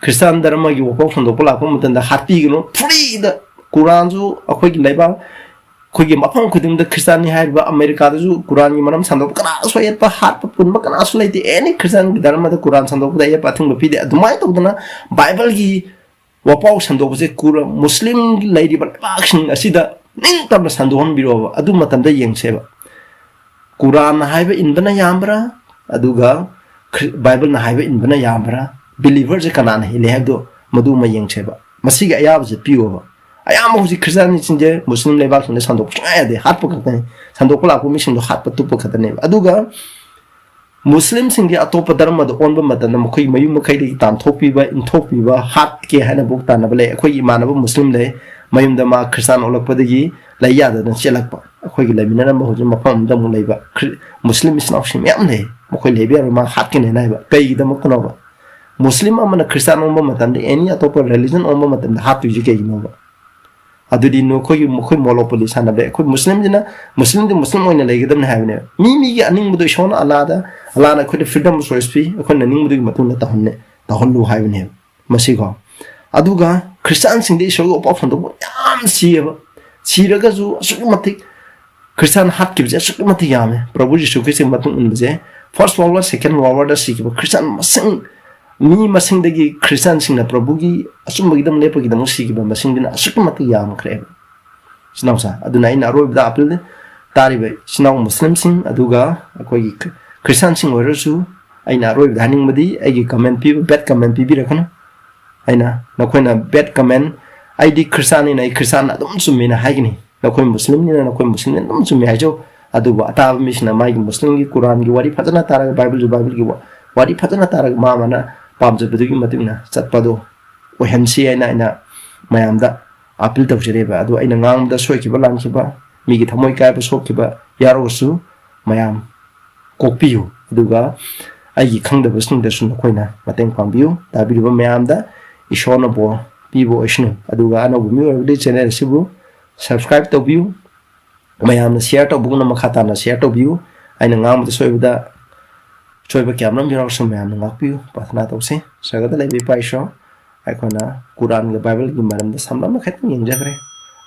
ꯈ꯭ꯔꯤꯁꯇꯥꯟ ꯙꯔꯃꯒꯤ ꯋꯥꯐꯥꯎ ꯁꯟꯗꯣꯛꯄ ꯂꯥꯛꯄ ꯃꯇꯝꯗ ꯍꯥꯠꯄꯤꯒꯅꯨ, ꯐ꯭ꯔꯤꯗ꯫ ꯀꯨꯔꯥꯟꯁꯨ ꯑꯩꯈꯣꯏꯒꯤ ꯂꯩꯕꯥꯛ, ꯑꯩꯈꯣꯏꯒꯤ ꯃꯐꯝ ꯈꯨꯗꯤꯡꯗ ꯈ꯭ꯔꯤꯁꯇꯥꯟꯅꯤ ꯍꯥꯏꯔꯤꯕ ꯑꯃꯦꯔꯤꯀꯥꯗꯁꯨ ꯀꯨꯔꯥꯟꯒꯤ ꯃꯔꯝ ꯁꯟꯗꯣꯛꯄ ꯀꯅꯥꯁꯨ ꯑꯌꯦꯠꯄ, ꯍꯥꯠꯄ ꯄꯨꯟꯕ ꯀꯅꯥꯁꯨ ꯂꯩꯇꯦ꯫ ꯑꯦꯅꯤ ꯈ꯭ꯔꯤꯁꯇꯥꯟꯒꯤ ꯙꯔꯃꯗ ꯀꯨꯔꯥꯟ ꯁꯟꯗꯣꯛꯄꯗ ꯑꯌꯦꯠꯄ ꯑꯊꯤꯡꯕ ꯄꯤꯗꯦ꯫ ꯑꯗꯨꯃꯥꯏꯅ ꯇꯧꯗꯅ ꯕꯥꯏꯕꯜꯒꯤ ꯋꯥꯄꯥꯎ ꯁꯟꯗꯣꯛꯄꯁꯦ ꯀꯨꯔ-, ꯃꯨꯁꯂꯤꯝ ꯂꯩꯔꯤꯕ ꯂꯩꯕꯥꯛꯁꯤꯡ ꯑꯁꯤꯗ ꯅꯤꯡꯇꯝꯅ ꯁꯟꯗꯣꯛꯍꯟꯕꯤꯔꯣꯕ꯫ ꯑꯗꯨ ꯃꯇꯝꯗ ꯌꯦꯡꯁꯦꯕ, ꯀꯨꯔꯥꯟꯅ ꯍꯥꯏꯕ ꯏꯟꯕꯅ ꯌꯥꯝꯕ꯭ꯔꯥ, ꯑꯗꯨꯒ ꯈ꯭ꯔꯤ-, ꯕꯥꯏꯕꯜꯅ ꯍꯥꯏꯕ ꯏꯟꯕꯅ ꯌꯥꯝꯕ꯭ꯔꯥ, ꯕꯤꯂꯤꯚꯔꯁꯦ ꯀꯅꯥꯅ ꯍꯦꯜꯂꯤ ꯍꯥꯏꯕꯗꯣ, ꯃꯗꯨꯃ ꯌꯦꯡꯁꯦꯕ꯫ ꯃꯁꯤꯒꯤ ꯑꯌꯥꯕꯁꯦ ꯄꯤꯌꯣꯕ꯫ ꯑꯌꯥꯝꯕ ꯍꯧꯖꯤꯛ ꯈ꯭ꯔꯤꯁꯇꯤꯌꯥꯅꯤꯁꯤꯡꯁꯦ ꯃꯨꯁꯂꯤꯝ ꯂꯩꯕꯥꯛꯁꯤꯡꯗ ꯁꯟꯗꯣꯛꯄ ꯁꯨꯡꯌꯥ ꯌꯥꯗꯦ, ꯍꯥꯠꯄ ꯈꯛꯇꯅꯤ꯫ ꯁꯟꯗꯣꯛꯄ ꯂꯥꯛꯄ ꯃꯤꯁꯤꯡꯗꯣ ꯍꯥꯠꯄ ꯇꯨꯞꯄ ꯈꯛꯇꯅꯦꯕ꯫ ꯑꯗꯨꯒ ꯃꯨꯁꯂꯤꯝꯁꯤꯡꯒꯤ ꯑꯇꯣꯞꯄ ꯙꯔꯃꯗ ꯑꯣꯟꯕ ꯃꯇꯝꯗ ꯃꯈꯣꯏ ꯃꯌꯨꯝ ꯃꯀꯩꯗꯒꯤ ꯇꯥꯟꯊꯣꯛꯄꯤꯕ, ꯏꯟꯊꯣꯛꯄꯤꯕ, ꯍꯥꯠꯀꯦ ꯍꯥꯏꯅ ꯚꯣꯛ ꯇꯥꯟꯅꯕ ꯂꯩ꯫ ꯑꯩꯈꯣꯏꯒꯤ ꯏꯃꯥꯟꯅꯕ ꯃꯨꯁꯂꯤꯝ ꯂꯩ, ꯃꯌꯨꯝꯗ ꯃꯥ ꯈ꯭ꯔꯤꯁꯇꯥꯟ ꯑꯣꯜꯂꯛꯄꯗꯒꯤ ꯂꯩ ꯌꯥꯗꯗꯅ ꯆꯦꯜꯂꯛꯄ꯫ ꯑꯩꯈꯣꯏꯒꯤ ꯂꯩꯃꯤꯟꯅꯔꯝꯕ ꯍꯧꯖꯤꯛ ꯃꯐꯝ ꯑꯃꯗ ꯑꯃꯨꯛ ꯂꯩꯕ ꯈ꯭ꯔꯤ-, ꯃꯨꯁꯂꯤꯝ ꯏꯆꯤꯟ ꯏꯅꯥꯎꯁꯤꯡ ꯃꯌꯥꯝ ꯂꯩ꯫ ꯃꯈꯣꯏ ꯂꯩꯕ ꯌꯥꯔꯣꯏ, ꯃꯥ ꯍꯥꯠꯀꯅꯦꯅ ꯍꯥꯏꯕ꯫ ꯀꯩꯒꯤꯗꯃꯛꯇꯅꯣꯕ? ꯃꯨꯁꯂꯤꯝ ꯑꯃꯅ ꯈ꯭ꯔꯤꯁꯇꯥꯟ ꯑꯣꯟꯕ ꯃꯇꯝꯗ, ꯑꯦꯅꯤ ꯑꯇꯣꯞꯄ ꯔꯤꯂꯤꯖꯟ ꯑꯣꯟꯕ ꯃꯇꯝꯗ ꯍꯥꯠꯇꯣꯏꯁꯦ ꯀꯩꯒꯤꯅꯣꯕ? ꯑꯗꯨꯗꯤ ꯅꯈꯣꯏꯒꯤ, ꯃꯈꯣꯏ ꯃꯣꯅꯣꯄꯣꯂꯤ ꯁꯥꯟꯅꯕ ꯌꯥꯏ꯫ ꯑꯩꯈꯣꯏ ꯃꯨꯁꯂꯤꯝꯁꯤꯅ, ꯃꯨꯁꯂꯤꯝꯗꯤ ꯃꯨꯁꯂꯤꯝ ꯑꯣꯏꯅ ꯂꯩꯒꯗꯕꯅꯤ ꯍꯥꯏꯕꯅꯦꯕ꯫ ꯃꯤ ꯃꯤꯒꯤ ꯑꯅꯤꯡꯕꯗꯣ ꯏꯁꯣꯔꯅ ꯑꯜꯂꯥꯗ, ꯑꯜꯂꯥꯅ ꯑꯩꯈꯣꯏꯗ freedom of choice ꯄꯤ, ꯑꯩꯈꯣꯏꯅ ꯅꯤꯡꯕꯗꯨꯒꯤ ꯃꯇꯨꯡ ꯏꯟꯅ ꯇꯧꯍꯟꯅꯦ, ꯇꯧꯍꯜꯂꯨ ꯍꯥꯏꯕꯅꯦꯕ ꯃꯁꯤꯀꯣ꯫ ꯑꯗꯨꯒ ꯈ꯭ꯔꯤꯁꯇꯥꯟꯁꯤꯡꯗꯤ ꯏꯁꯣꯔꯒꯤ ꯋꯥꯄꯥꯎ ꯁꯟꯗꯣꯛꯄ ꯌꯥꯝ ꯁꯤꯌꯦꯕ꯫ ꯁꯤꯔꯒꯁꯨ ꯑꯁꯨꯛꯀꯤ ꯃꯇꯤꯛ ꯈ꯭ꯔꯤꯁꯇꯥꯟ ꯍꯥꯠꯈꯤꯕꯁꯦ ꯑꯁꯨꯛꯀꯤ ꯃꯇꯤꯛ ꯌꯥꯝꯃꯦ꯫ ꯄ꯭ꯔꯚꯨ ꯖꯤꯁꯨ ꯈ꯭ꯔꯤꯁꯇꯒꯤ ꯃꯇꯨꯡ ꯏꯟꯕꯁꯦ, First World War, Second World War ꯗ ꯁꯤꯈꯤꯕ ꯈ꯭ꯔꯤꯁꯇꯥꯟ ꯃꯁꯤꯡ, ꯃꯤ ꯃꯁꯤꯡꯗꯒꯤ ꯈ꯭ꯔꯤꯁꯇꯥꯟꯁꯤꯡꯅ ꯄ꯭ꯔꯚꯨꯒꯤ ꯑꯆꯨꯝꯕꯒꯤꯗꯃꯛ ꯂꯦꯞꯄꯒꯤꯗꯃꯛ ꯁꯤꯈꯤꯕ ꯃꯁꯤꯡꯗꯨꯅ ꯑꯁꯨꯛꯀꯤ ꯃꯇꯤꯛ ꯌꯥꯝꯈ꯭ꯔꯦꯕ꯫ ꯏꯆꯤꯟ ꯏꯅꯥꯎꯁꯥ꯫ ꯑꯗꯨꯅ ꯑꯩꯅ ꯑꯔꯣꯏꯕꯗ ꯑꯄꯤꯜ ꯇꯥꯔꯤꯕ ꯏꯆꯤꯟ ꯏꯅꯥꯎ ꯃꯨꯁꯂꯤꯝꯁꯤꯡ ꯑꯗꯨꯒ ꯑꯩꯈꯣꯏꯒꯤ ꯈ꯭ꯔꯤꯁꯇꯥꯟꯁꯤꯡ ꯑꯣꯏꯔꯁꯨ, ꯑꯩꯅ ꯑꯔꯣꯏꯕꯗ ꯍꯥꯏꯅꯤꯡꯕꯗꯤ, ꯑꯩꯒꯤ ꯀꯃꯦꯟ ꯄꯤꯕ, ꯕꯦꯗ ꯀꯃꯦꯟ ꯄꯤꯕꯤꯔꯛꯀꯅꯨ꯫ ꯑꯩꯅ, ꯅꯈꯣꯏꯅ ꯕꯦꯗ ꯀꯃꯦꯟ, "ꯑꯩꯗꯤ ꯈ꯭ꯔꯤꯁꯇꯥꯟꯅꯤꯅ ꯑꯩ ꯈ꯭ꯔꯤꯁꯇꯥꯟ ꯑꯗꯨꯝ ꯆꯨꯝꯃꯦꯅ" ꯍꯥꯏꯒꯅꯤ, "ꯅꯈꯣꯏ ꯃꯨꯁꯂꯤꯝꯅꯤꯅ ꯅꯈꯣꯏ ꯃꯨꯁꯂꯤꯝꯅ ꯑꯗꯨꯝ ꯆꯨꯝꯃꯦ" ꯍꯥꯏꯖꯧ꯫ ꯑꯗꯨꯕꯨ ꯑꯇꯥꯕ ꯃꯤꯁꯤꯡꯅ ꯃꯥꯒꯤ ꯃꯨꯁꯂꯤꯝꯒꯤ ꯀꯨꯔꯥꯟꯒꯤ ꯋꯥꯔꯤ ꯐꯖꯅ ꯇꯥꯔꯒ, ꯕꯥꯏꯕꯜꯁꯨ ꯕꯥꯏꯕꯜꯒꯤ ꯋꯥ-, ꯋꯥꯔꯤ ꯐꯖꯅ ꯇꯥꯔꯒ, ꯃꯥ ꯃꯥꯅ ꯄꯥꯝꯖꯕꯗꯨꯒꯤ ꯃꯇꯨꯡ ꯏꯟꯅ ꯆꯠꯄꯗꯣ ꯑꯣꯏꯍꯟꯁꯤ ꯍꯥꯏꯅ ꯑꯩꯅ ꯃꯌꯥꯝꯗ ꯑꯄꯤꯜ ꯇꯧꯖꯔꯦꯕ꯫ ꯑꯗꯣ ꯑꯩꯅ ꯉꯥꯡꯕꯗ ꯁꯣꯏꯈꯤꯕ, ꯂꯥꯟꯈꯤꯕ, ꯃꯤꯒꯤ ꯊꯃꯣꯏ ꯀꯥꯏꯕ, ꯁꯣꯛꯈꯤꯕ ꯌꯥꯎꯔꯒꯁꯨ ꯃꯌꯥꯝ ꯀꯣꯛꯄꯤꯌꯨ꯫ ꯑꯗꯨꯒ ꯑꯩꯒꯤ ꯈꯪꯗꯕꯁꯤꯡꯗꯁꯨ ꯅꯈꯣꯏꯅ ꯃꯇꯦꯡ ꯄꯥꯡꯕꯤꯌꯨ꯫ ꯇꯥꯕꯤꯔꯤꯕ ꯃꯌꯥꯝꯗ ꯏꯁꯣꯔꯅ ꯕꯣꯔ ꯄꯤꯕ ꯑꯣꯏꯁꯅꯨ꯫ ꯑꯗꯨꯒ ꯑꯅꯧꯕ ꯃꯤ ꯑꯣꯏꯔꯕꯗꯤ channel ꯑꯁꯤꯕꯨ subscribe ꯇꯧꯕꯤꯌꯨ꯫ ꯃꯌꯥꯝꯅ share ꯇꯧꯕꯒꯨꯝꯅ ꯃꯈꯥ ꯇꯥꯅ share ꯇꯧꯕꯤꯌꯨ꯫ ꯑꯩꯅ ꯉꯥꯡꯕꯗ ꯁꯣꯏꯕꯗ, ꯁꯣꯏꯕ ꯀꯌꯥꯃꯔꯨꯝ ꯌꯥꯎꯔꯁꯨ ꯃꯌꯥꯝꯅ ꯉꯥꯛꯄꯤꯌꯨ꯫ ꯄ꯭ꯔꯥꯊꯅꯥ ꯇꯧꯁꯤ꯫ ꯁꯔꯒꯗ ꯂꯩꯕ ꯏꯄꯥ ꯏꯁꯣꯔ, ꯑꯩꯈꯣꯏꯅ ꯀꯨꯔꯥꯟꯒ ꯕꯥꯏꯕꯜꯒꯤ ꯃꯔꯝꯗ ꯁꯝꯂꯞꯅ ꯈꯤꯇꯪ ꯌꯦꯡꯖꯈ꯭ꯔꯦ꯫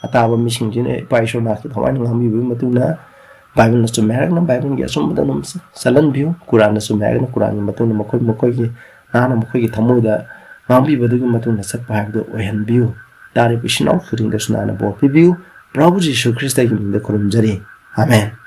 ꯑꯇꯥꯕ ꯃꯤꯁꯤꯡꯁꯤꯅ ꯏꯄꯥ ꯏꯁꯣꯔ ꯅꯥꯛꯀꯤ ꯊꯋꯥꯏꯅ ꯉꯥꯡꯕꯤꯕꯒꯤ ꯃꯇꯨꯡ ꯏꯟꯅ ꯕꯥꯏꯕꯜꯅ ꯆꯨꯝꯃꯦ ꯍꯥꯏꯔꯒꯅ ꯕꯥꯏꯕꯜꯒꯤ ꯑꯆꯨꯝꯕꯗ ꯑꯗꯨꯝ ꯆ-, ꯆꯠꯍꯟꯕꯤꯌꯨ꯫ ꯀꯨꯔꯥꯟꯅ ꯆꯨꯝꯃꯦ ꯍꯥꯏꯔꯒꯅ ꯀꯨꯔꯥꯟꯒꯤ ꯃꯇꯨꯡ ꯏꯟꯅ ꯃꯈꯣꯏ, ꯃꯈꯣꯏꯒꯤ ꯅꯍꯥꯛꯅ ꯃꯈꯣꯏꯒꯤ ꯊꯃꯣꯏꯗ ꯉꯥꯡꯕꯤꯕꯗꯨꯒꯤ ꯃꯇꯨꯡ ꯏꯟꯅ ꯆꯠꯄ ꯍꯥꯏꯕꯗꯨ ꯑꯣꯏꯍꯟꯕꯤꯌꯨ꯫ ꯇꯥꯔꯤꯕ ꯏꯆꯤꯟ ꯏꯅꯥꯎ ꯈꯨꯗꯤꯡꯗꯁꯨ ꯅꯍꯥꯛꯅ ꯕꯣꯔ ꯄꯤꯕꯤꯌꯨ꯫ ꯄ꯭ꯔꯚꯨ ꯖꯤꯁꯨ ꯈ꯭ꯔꯤꯁꯇꯒꯤ ꯃꯤꯡꯗ ꯈꯨꯔꯨꯝꯖꯔꯤ꯫ ꯑꯥꯃꯦꯟ꯫